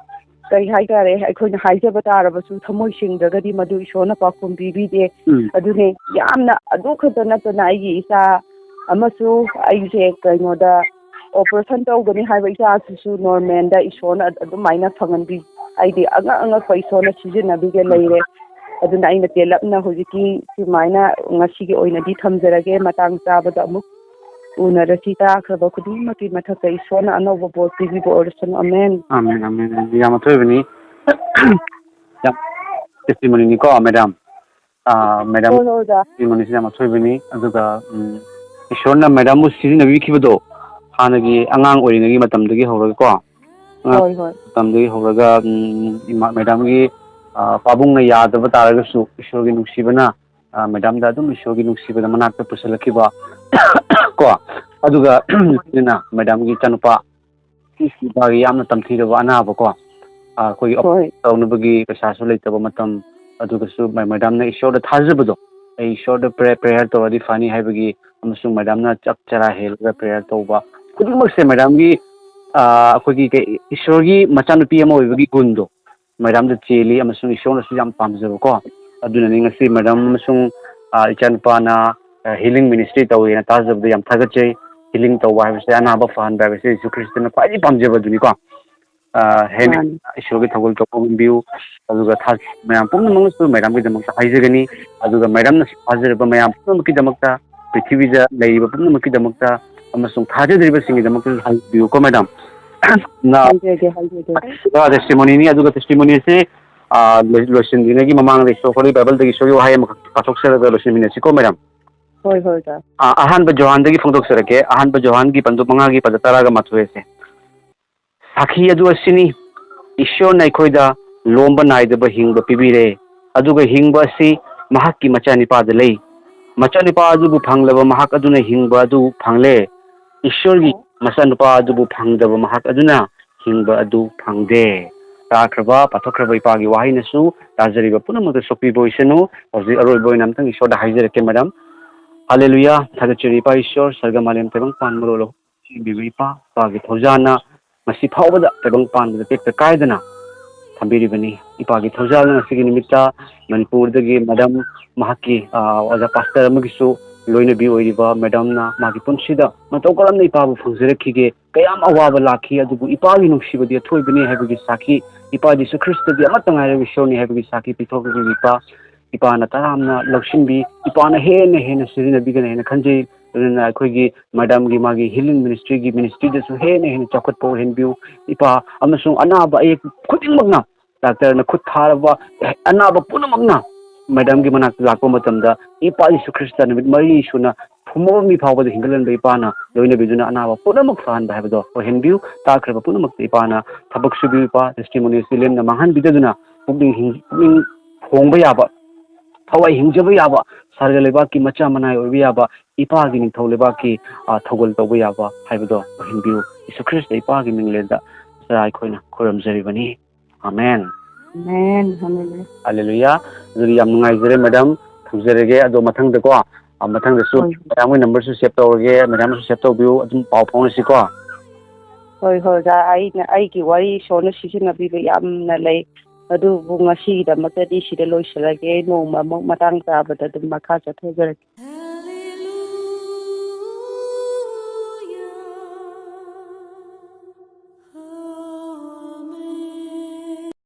ꯀꯔꯤ ꯍꯥꯏꯇꯥꯔꯦ, ꯑꯩꯈꯣꯏꯅ ꯍꯥꯏꯖꯕ ꯇꯥꯔꯕꯁꯨ ꯊꯃꯣꯏ ꯁꯦꯡꯗ꯭ꯔꯒꯗꯤ ꯃꯗꯨ ꯏꯁꯣꯔꯅ ꯄꯥꯎꯈꯨꯝ ꯄꯤꯕꯤꯗꯦ꯫ ꯎꯝ꯫ ꯑꯗꯨꯅꯦ ꯌꯥꯝꯅ ꯑꯗꯨ ꯈꯛꯇ ꯅꯠꯇꯅ ꯑꯩꯒꯤ ꯏꯆꯥ ꯑꯃꯁꯨ ꯑꯩꯁꯦ ꯀꯩꯅꯣꯗ operation ꯇꯧꯒꯅꯤ ꯍꯥꯏꯕ ꯏꯆꯥꯁꯤꯁꯨ ꯅꯣꯔꯃꯦꯜꯗ ꯏꯁꯣꯔꯅ ꯑꯗꯨꯃꯥꯏꯅ ꯐꯪꯍꯟꯕꯤ꯫ ꯑꯩꯗꯤ ꯑꯉꯛ ꯑꯉꯛꯄ ꯏꯁꯣꯔꯅ ꯁꯤꯖꯤꯟꯅꯕꯤꯒ ꯂꯩꯔꯦ꯫ ꯑꯗꯨꯅ ꯑꯩꯅ ꯇꯦꯜꯂꯞꯅ ꯍꯧꯖꯤꯛꯀꯤ ꯁꯨꯃꯥꯏꯅ ꯉꯁꯤꯒꯤ ꯑꯣꯏꯅꯗꯤ ꯊꯝꯖꯔꯒꯦ꯫ ꯃꯇꯥꯡ ꯆꯥꯕꯗ ꯑꯃꯨꯛ ꯎꯅꯔꯁꯤ꯫ ꯇꯥꯈ꯭ꯔꯕ ꯈꯨꯗꯤꯡꯃꯛꯀꯤ ꯃꯊꯛꯇ ꯏꯁꯣꯔꯅ ꯑꯅꯧꯕ ꯕꯣꯔ ꯄꯤꯕꯤꯕ ꯑꯣꯏꯔꯁꯅꯨ꯫ ꯑꯃꯦꯟ꯫ Amen, amen, amen. ꯌꯥꯝꯅ ꯊꯣꯏꯕꯅꯤ꯫ ꯌꯥꯝ testimony ꯅꯤꯀꯣ, madam꯫ ꯑꯥ, ꯃꯦꯗꯥꯝ, ꯍꯣꯏ, ꯍꯣꯏ, ꯑꯣꯖꯥ꯫ ꯇꯦꯁꯇꯤꯃꯣꯅꯤꯁꯤ ꯌꯥꯝ ꯑꯊꯣꯏꯕꯅꯤ꯫ ꯑꯗꯨꯒ, ꯎꯝ, ꯏꯁꯣꯔꯅ ꯃꯦꯗꯥꯝꯕꯨ ꯁꯤꯖꯤꯟꯅꯕꯤꯈꯤꯕꯗꯣ ꯍꯥꯟꯅꯒꯤ ꯑꯉꯥꯡ ꯑꯣꯏꯔꯤꯉꯩꯒꯤ ꯃꯇꯝꯗꯒꯤ ꯍꯧꯔꯒꯀꯣ, ꯑꯉꯥꯡ ꯍꯣꯏ, ꯍꯣꯏ꯫ ꯃꯇꯝꯗꯒꯤ ꯍꯧꯔꯒ, ꯎꯝ, ꯏꯃꯥ, ꯃꯦꯗꯥꯝꯒꯤ, ꯑꯥ, ꯄꯥꯕꯨꯡꯅ ꯌꯥꯗꯕ ꯇꯥꯔꯒꯁꯨ ꯏꯁꯣꯔꯒꯤ ꯅꯨꯡꯁꯤꯕꯅ, ꯑꯥ, ꯃꯦꯗꯥꯝꯗ ꯑꯗꯨꯝ ꯏꯁꯣꯔꯒꯤ ꯅꯨꯡꯁꯤꯕꯗ ꯃꯅꯥꯛꯇ ꯄꯨꯁꯤꯜꯂꯛꯈꯤꯕ ꯀꯣ꯫ ꯑꯗꯨꯒ ꯃꯦꯗꯥꯝꯒꯤ ꯏꯆꯥꯅꯨꯄꯥ ꯅꯨꯄꯥꯒꯤ ꯌꯥꯝꯅ ꯇꯝꯊꯤꯔꯕ ꯑꯅꯥꯕꯀꯣ, ꯑꯥ, ꯑꯩꯈꯣꯏꯒꯤ ꯍꯣꯏ꯫ ꯑꯣꯄꯔꯦꯁꯟ ꯇꯧꯅꯕꯒꯤ ꯄꯩꯁꯥꯁꯨ ꯂꯩꯇꯕ ꯃꯇꯝ, ꯑꯗꯨꯒꯁꯨ ꯃꯦ-, ꯃꯦꯗꯥꯝꯅ ꯏꯁꯣꯔꯗ ꯊꯥꯖꯕꯗꯣ, "ꯑꯩ ꯏꯁꯣꯔꯗ ꯄ꯭ꯔꯦ-, ꯄ꯭ꯔꯦꯌꯔ ꯇꯧꯔꯗꯤ ꯐꯅꯤ" ꯍꯥꯏꯕꯒꯤ, ꯑꯃꯁꯨꯡ ꯃꯦꯗꯥꯝꯅ ꯆꯥꯛ ꯆꯔꯥ ꯍꯦꯜꯂꯒ ꯄ꯭ꯔꯦꯌꯔ ꯇꯧꯕ ꯈꯨꯗꯤꯡꯃꯛꯁꯦ ꯃꯦꯗꯥꯝꯒꯤ, ꯑꯥ, ꯑꯩꯈꯣꯏꯒꯤ ꯀꯩ, ꯏꯁꯣꯔꯒꯤ ꯃꯆꯥꯅꯨꯄꯤ ꯑꯃ ꯑꯣꯏꯕꯒꯤ ꯒꯨꯟꯗꯣ ꯃꯦꯗꯥꯝꯗ ꯆꯦꯜꯂꯤ, ꯑꯃꯁꯨꯡ ꯏꯁꯣꯔꯅꯁꯨ ꯌꯥꯝ ꯄꯥꯝꯖꯕꯀꯣ꯫ ꯑꯗꯨꯅꯅꯤ ꯉꯁꯤ ꯃꯦꯗꯥꯝ ꯑꯃꯁꯨꯡ, ꯑꯥ, ꯏꯆꯥꯅꯨꯄꯥꯅ, ꯑꯥ, ꯍꯤꯂꯤꯡ ꯃꯤꯅꯤꯁꯇ꯭ꯔꯤ ꯇꯧꯋꯦꯅ ꯇꯥꯖꯕꯗ ꯌꯥꯝ ꯊꯥꯒꯠꯆꯩ꯫ ꯍꯤꯂꯤꯡ ꯇꯧꯕ ꯍꯥꯏꯕꯁꯦ, ꯑꯅꯥꯕ ꯐꯍꯟꯕ ꯍꯥꯏꯕꯁꯦ ꯌꯤꯁꯨ ꯈ꯭ꯔꯤꯁꯇꯅ ꯈ꯭ꯋꯥꯏꯗꯒꯤ ꯄꯥꯝꯖꯕꯗꯨꯅꯤꯀꯣ꯫ ꯑꯥ, ꯍꯦꯟꯅ ꯃꯥꯅꯤ꯫ ꯏꯁꯣꯔꯒꯤ ꯊꯧꯒꯜ ꯇꯧꯕ ꯉꯝꯕꯤꯌꯨ꯫ ꯑꯗꯨꯒ ꯊꯥ-, ꯃꯌꯥꯝ ꯄꯨꯝꯅꯃꯛꯅꯁꯨ ꯃꯦꯗꯥꯝꯒꯤꯗꯃꯛꯇ ꯍꯥꯏꯖꯒꯅꯤ꯫ ꯑꯗꯨꯒ ꯃꯦꯗꯥꯝꯅꯁꯨ ꯊꯥꯖꯔꯕ ꯃꯌꯥꯝ ꯄꯨꯝꯅꯃꯛꯀꯤꯗꯃꯛꯇ, ꯄ꯭ꯔꯤꯊꯤꯕꯤꯗ ꯂꯩꯔꯤꯕ ꯄꯨꯝꯅꯃꯛꯀꯤꯗꯃꯛꯇ, ꯑꯃꯁꯨꯡ ꯊꯥꯖꯗ꯭ꯔꯤꯕꯁꯤꯡꯒꯤꯗꯃꯛꯇꯁꯨ ꯍꯥꯏꯕꯤꯌꯨꯀꯣ, ꯃꯦꯗꯥꯝ꯫ ꯅ-, ꯍꯥꯏꯖꯒꯦ, ꯍꯥꯏꯖꯒꯦ꯫ ꯄꯨꯔꯥ ꯇꯦꯁꯇꯤꯃꯣꯅꯤꯅꯤ꯫ ꯑꯗꯨꯒ ꯇꯦꯁꯇꯤꯃꯣꯅꯤꯁꯦ, ꯑꯥ, ꯂꯣꯏ-, ꯂꯣꯏꯁꯤꯟꯗ꯭ꯔꯤꯉꯩꯒꯤ ꯃꯃꯥꯡꯗ ꯏꯁꯣꯔ ꯍꯣꯂꯤ ꯕꯥꯏꯕꯜꯗꯒꯤ ꯏꯁꯣꯔꯒꯤ ꯋꯥꯍꯩ ꯑꯃꯈꯛ ꯄꯥꯊꯣꯛꯆꯔꯒ ꯂꯣꯏꯁꯤꯟꯃꯤꯟꯅꯁꯤꯀꯣ, ꯃꯦꯗꯥꯝ꯫ ꯍꯣꯏ, ꯍꯣꯏ, ꯁꯥꯔ꯫ ꯑꯥ, ꯑꯍꯥꯟꯕ ꯖꯣꯍꯥꯟꯗꯒꯤ ꯐꯣꯡꯗꯣꯛꯆꯔꯛꯀꯦ꯫ ꯑꯍꯥꯟꯕ ꯖꯣꯍꯥꯟꯒꯤ ꯄꯟꯗꯨꯞ ꯃꯉꯥꯒꯤ ꯄꯗ ꯇꯔꯥꯒ ꯃꯥꯊꯣꯏ ꯑꯁꯦ꯫ ꯁꯥꯈꯤ ꯑꯗꯨ ꯑꯁꯤꯅꯤ, ꯏꯁꯣꯔꯅ ꯑꯩꯈꯣꯏꯗ ꯂꯣꯝꯕ ꯅꯥꯏꯗꯕ ꯍꯤꯡꯕ ꯄꯤꯕꯤꯔꯦ, ꯑꯗꯨꯒ ꯍꯤꯡꯕ ꯑꯁꯤ ꯃꯍꯥꯛꯀꯤ ꯃꯆꯥꯅꯤꯄꯥꯗ ꯂꯩ꯫ ꯃꯆꯥꯅꯤꯄꯥ ꯑꯗꯨꯕꯨ ꯐꯪꯂꯕ ꯃꯍꯥꯛ ꯑꯗꯨꯅ ꯍꯤꯡꯕ ꯑꯗꯨ ꯐꯪꯂꯦ꯫ ꯏꯁꯣꯔꯒꯤ ꯃꯆꯥꯅꯨꯄꯥ ꯑꯗꯨꯕꯨ ꯐꯪꯗꯕ ꯃꯍꯥꯛ ꯑꯗꯨꯅ ꯍꯤꯡꯕ ꯑꯗꯨ ꯐꯪꯗꯦ꯫ ꯇꯥꯈ꯭ꯔꯕ, ꯄꯥꯊꯣꯛꯈ꯭ꯔꯕ ꯏꯄꯥꯒꯤ ꯋꯥꯍꯩꯅꯁꯨ ꯇꯥꯖꯔꯤꯕ ꯄꯨꯝꯅꯃꯛꯇ ꯁꯣꯛꯄꯤꯕ ꯑꯣꯏꯁꯅꯨ꯫ ꯍꯧꯖꯤꯛ ꯑꯔꯣꯏꯕ ꯑꯣꯏꯅ ꯑꯝꯇꯪ ꯏꯁꯣꯔꯗ ꯍꯥꯏꯖꯔꯛꯀꯦ, ꯃꯦꯗꯥꯝ꯫ ꯍꯥꯂꯦꯂꯨꯌꯥ, ꯊꯥꯒꯠꯆꯔꯤ ꯏꯄꯥ ꯏꯁꯣꯔ, ꯁꯔꯒ ꯃꯥꯂꯦꯝ ꯇꯥꯏꯕꯪ ꯄꯥꯟꯕ ꯂꯣꯏꯂꯣ ꯁꯦꯝꯕꯤꯕ ꯏꯄꯥ, ꯏꯄꯥꯒꯤ ꯊꯧꯖꯥꯜꯅ ꯉꯁꯤ ꯐꯥꯎꯕꯗ ꯇꯥꯏꯕꯪ ꯄꯥꯟꯕꯗ ꯇꯦꯛꯇ ꯀꯥꯏꯗꯅ ꯊꯝꯕꯤꯔꯤꯕꯅꯤ꯫ ꯏꯄꯥꯒꯤ ꯊꯧꯖꯥꯜꯅ ꯉꯁꯤꯒꯤ ꯅꯨꯃꯤꯠꯇ ꯃꯅꯤꯄꯨꯔꯗꯒꯤ ꯃꯦꯗꯥꯝ, ꯃꯍꯥꯛꯀꯤ, ꯑꯥ, ꯑꯣꯖꯥ ꯄꯥꯁꯇꯔ ꯑꯃꯒꯤꯁꯨ ꯂꯣꯏꯅꯕꯤ ꯑꯣꯏꯔꯤꯕ ꯃꯦꯗꯥꯝꯅ ꯃꯥꯒꯤ ꯄꯨꯟꯁꯤꯗ ꯃꯇꯧ ꯀꯔꯝꯅ ꯏꯄꯥꯕꯨ ꯐꯪꯖꯔꯛꯈꯤꯒꯦ, ꯀꯌꯥꯝ ꯑꯋꯥꯕ ꯂꯥꯛꯈꯤ, ꯑꯗꯨꯕꯨ ꯏꯄꯥꯒꯤ ꯅꯨꯡꯁꯤꯕꯗꯤ ꯑꯊꯣꯏꯕꯅꯤ ꯍꯥꯏꯕꯒꯤ ꯁꯥꯈꯤ, ꯏꯄꯥ ꯖꯤꯁꯨ ꯈ꯭ꯔꯤꯁꯇꯗꯤ ꯑꯃꯠꯇ ꯉꯥꯏꯔꯕ ꯏꯁꯣꯔꯅꯤ ꯍꯥꯏꯕꯒꯤ ꯁꯥꯈꯤ ꯄꯤꯊꯣꯛꯂꯤꯕ ꯏꯄꯥ, ꯏꯄꯥꯅ ꯇꯔꯥꯝꯅ ꯂꯧꯁꯤꯟꯕꯤ, ꯏꯄꯥꯅ ꯍꯦꯟꯅ ꯍꯦꯟꯅ ꯁꯤꯖꯤꯟꯅꯕꯤꯒꯅꯤ ꯍꯥꯏꯅ ꯈꯟꯖꯩ꯫ ꯑꯗꯨꯅ ꯑꯩꯈꯣꯏꯒꯤ ꯃꯦꯗꯥꯝꯒꯤ ꯃꯥꯒꯤ ꯍꯤꯂꯤꯡ ꯃꯤꯅꯤꯁꯇ꯭ꯔꯤꯒꯤ ꯃꯤꯅꯤꯁꯇ꯭ꯔꯤꯗꯁꯨ ꯍꯦꯟꯅ ꯍꯦꯟꯅ ꯆꯥꯎꯈꯠꯄ ꯑꯣꯏꯍꯟꯕꯤꯌꯨ ꯏꯄꯥ, ꯑꯃꯁꯨꯡ ꯑꯅꯥꯕ ꯑꯌꯦꯛ ꯈꯨꯗꯤꯡꯃꯛꯅ, ꯗꯥꯛꯇꯔꯅ ꯈꯨꯠ ꯊꯥꯔꯕ ꯑꯅꯥꯕ ꯄꯨꯝꯅꯃꯛꯅ ꯃꯦꯗꯥꯝꯒꯤ ꯃꯅꯥꯛꯇ ꯂꯥꯛꯄ ꯃꯇꯝꯗ ꯏꯄꯥ ꯌꯦꯁꯨ ꯈ꯭ꯔꯤꯁꯇ ꯅꯨꯃꯤꯠ ꯃꯔꯤ ꯁꯨꯅ ꯐꯨꯝꯕ ꯃꯤ ꯐꯥꯎꯕꯗ ꯍꯤꯡꯒꯠꯍꯟꯕ ꯏꯄꯥꯅ ꯂꯣꯏꯅꯕꯤꯗꯨꯅ ꯑꯅꯥꯕ ꯄꯨꯝꯅꯃꯛ ꯐꯍꯟꯕ ꯍꯥꯏꯕꯗꯣ ꯑꯣꯏꯍꯟꯕꯤꯌꯨ꯫ ꯇꯥꯈ꯭ꯔꯕ ꯄꯨꯝꯅꯃꯛꯇ ꯏꯄꯥꯅ ꯊꯕꯛ ꯁꯨꯕꯤꯌꯨ ꯏꯄꯥ꯫ ꯇꯦꯁꯇꯤꯃꯣꯅꯤꯁꯤ ꯂꯦꯝꯅ ꯃꯥꯡꯍꯟꯕꯤꯗꯗꯨꯅ ꯄꯨꯛꯅꯤꯡ ꯍꯤꯡ-, ꯄꯨꯛꯅꯤꯡ ꯍꯣꯡꯕ ꯌꯥꯕ, ꯊꯋꯥꯏ ꯍꯤꯡꯖꯕ ꯌꯥꯕ, ꯁꯔꯒ ꯂꯩꯕꯥꯛꯀꯤ ꯃꯆꯥ ꯃꯅꯥꯏ ꯑꯣꯏꯕ ꯌꯥꯕ ꯏꯄꯥꯒꯤ ꯅꯤꯡꯊꯧ ꯂꯩꯕꯥꯛꯀꯤ, ꯑ, ꯊꯧꯒꯜ ꯇꯧꯕ ꯌꯥꯕ ꯍꯥꯏꯕꯗꯣ ꯑꯣꯏꯍꯟꯕꯤꯌꯨ꯫ ꯌꯦꯁꯨ ꯈ꯭ꯔꯤꯁꯇ ꯏꯄꯥꯒꯤ ꯃꯤꯡꯂꯦꯟꯗ ꯁꯗꯥ ꯑꯩꯈꯣꯏꯅ ꯈꯨꯔꯨꯝꯖꯔꯤꯕꯅꯤ꯫ ꯑꯃꯦꯟ꯫ ꯑꯃꯦꯟ, ꯍꯜꯂꯦꯂꯨꯌꯥ꯫ ꯍꯜꯂꯦꯂꯨꯌꯥ꯫ ꯑꯗꯨꯗꯤ ꯌꯥꯝ ꯅꯨꯡꯉꯥꯏꯖꯔꯦ ꯃꯦꯗꯥꯝ, ꯊꯝꯖꯔꯒꯦ꯫ ꯑꯗꯣ ꯃꯊꯪꯗꯀꯣ, ꯑ, ꯃꯊꯪꯗꯁꯨ ꯍꯣꯏ꯫ ꯃꯦꯗꯥꯝꯒꯤ ꯅꯝꯕꯔꯁꯨ ꯁꯦꯚ ꯇꯧꯔꯒꯦ, ꯃꯦꯗꯥꯝꯅꯁꯨ ꯁꯦꯚ ꯇꯧꯕꯤꯌꯨ, ꯑꯗꯨꯝ ꯄꯥꯎ ꯐꯥꯎꯅꯁꯤꯀꯣ꯫ ꯍꯣꯏ, ꯍꯣꯏ, ꯑꯣꯖꯥ, ꯑꯩꯅ, ꯑꯩꯒꯤ ꯋꯥꯔꯤ ꯏꯁꯣꯔꯅ ꯁꯤꯖꯤꯟꯅꯕꯤꯕ ꯌꯥꯝꯅ ꯂꯩ, ꯑꯗꯨꯕꯨ ꯉꯁꯤꯒꯤꯗꯃꯛꯇꯗꯤ ꯁꯤꯗ ꯂꯣꯏꯁꯤꯜꯂꯒꯦ꯫ ꯅꯣꯡꯃ ꯑꯃꯨꯛ ꯃꯇꯥꯡ ꯆꯥꯕꯗ ꯑꯗꯨꯝ ꯃꯈꯥ ꯆꯠꯊꯖꯔꯛꯀꯦ꯫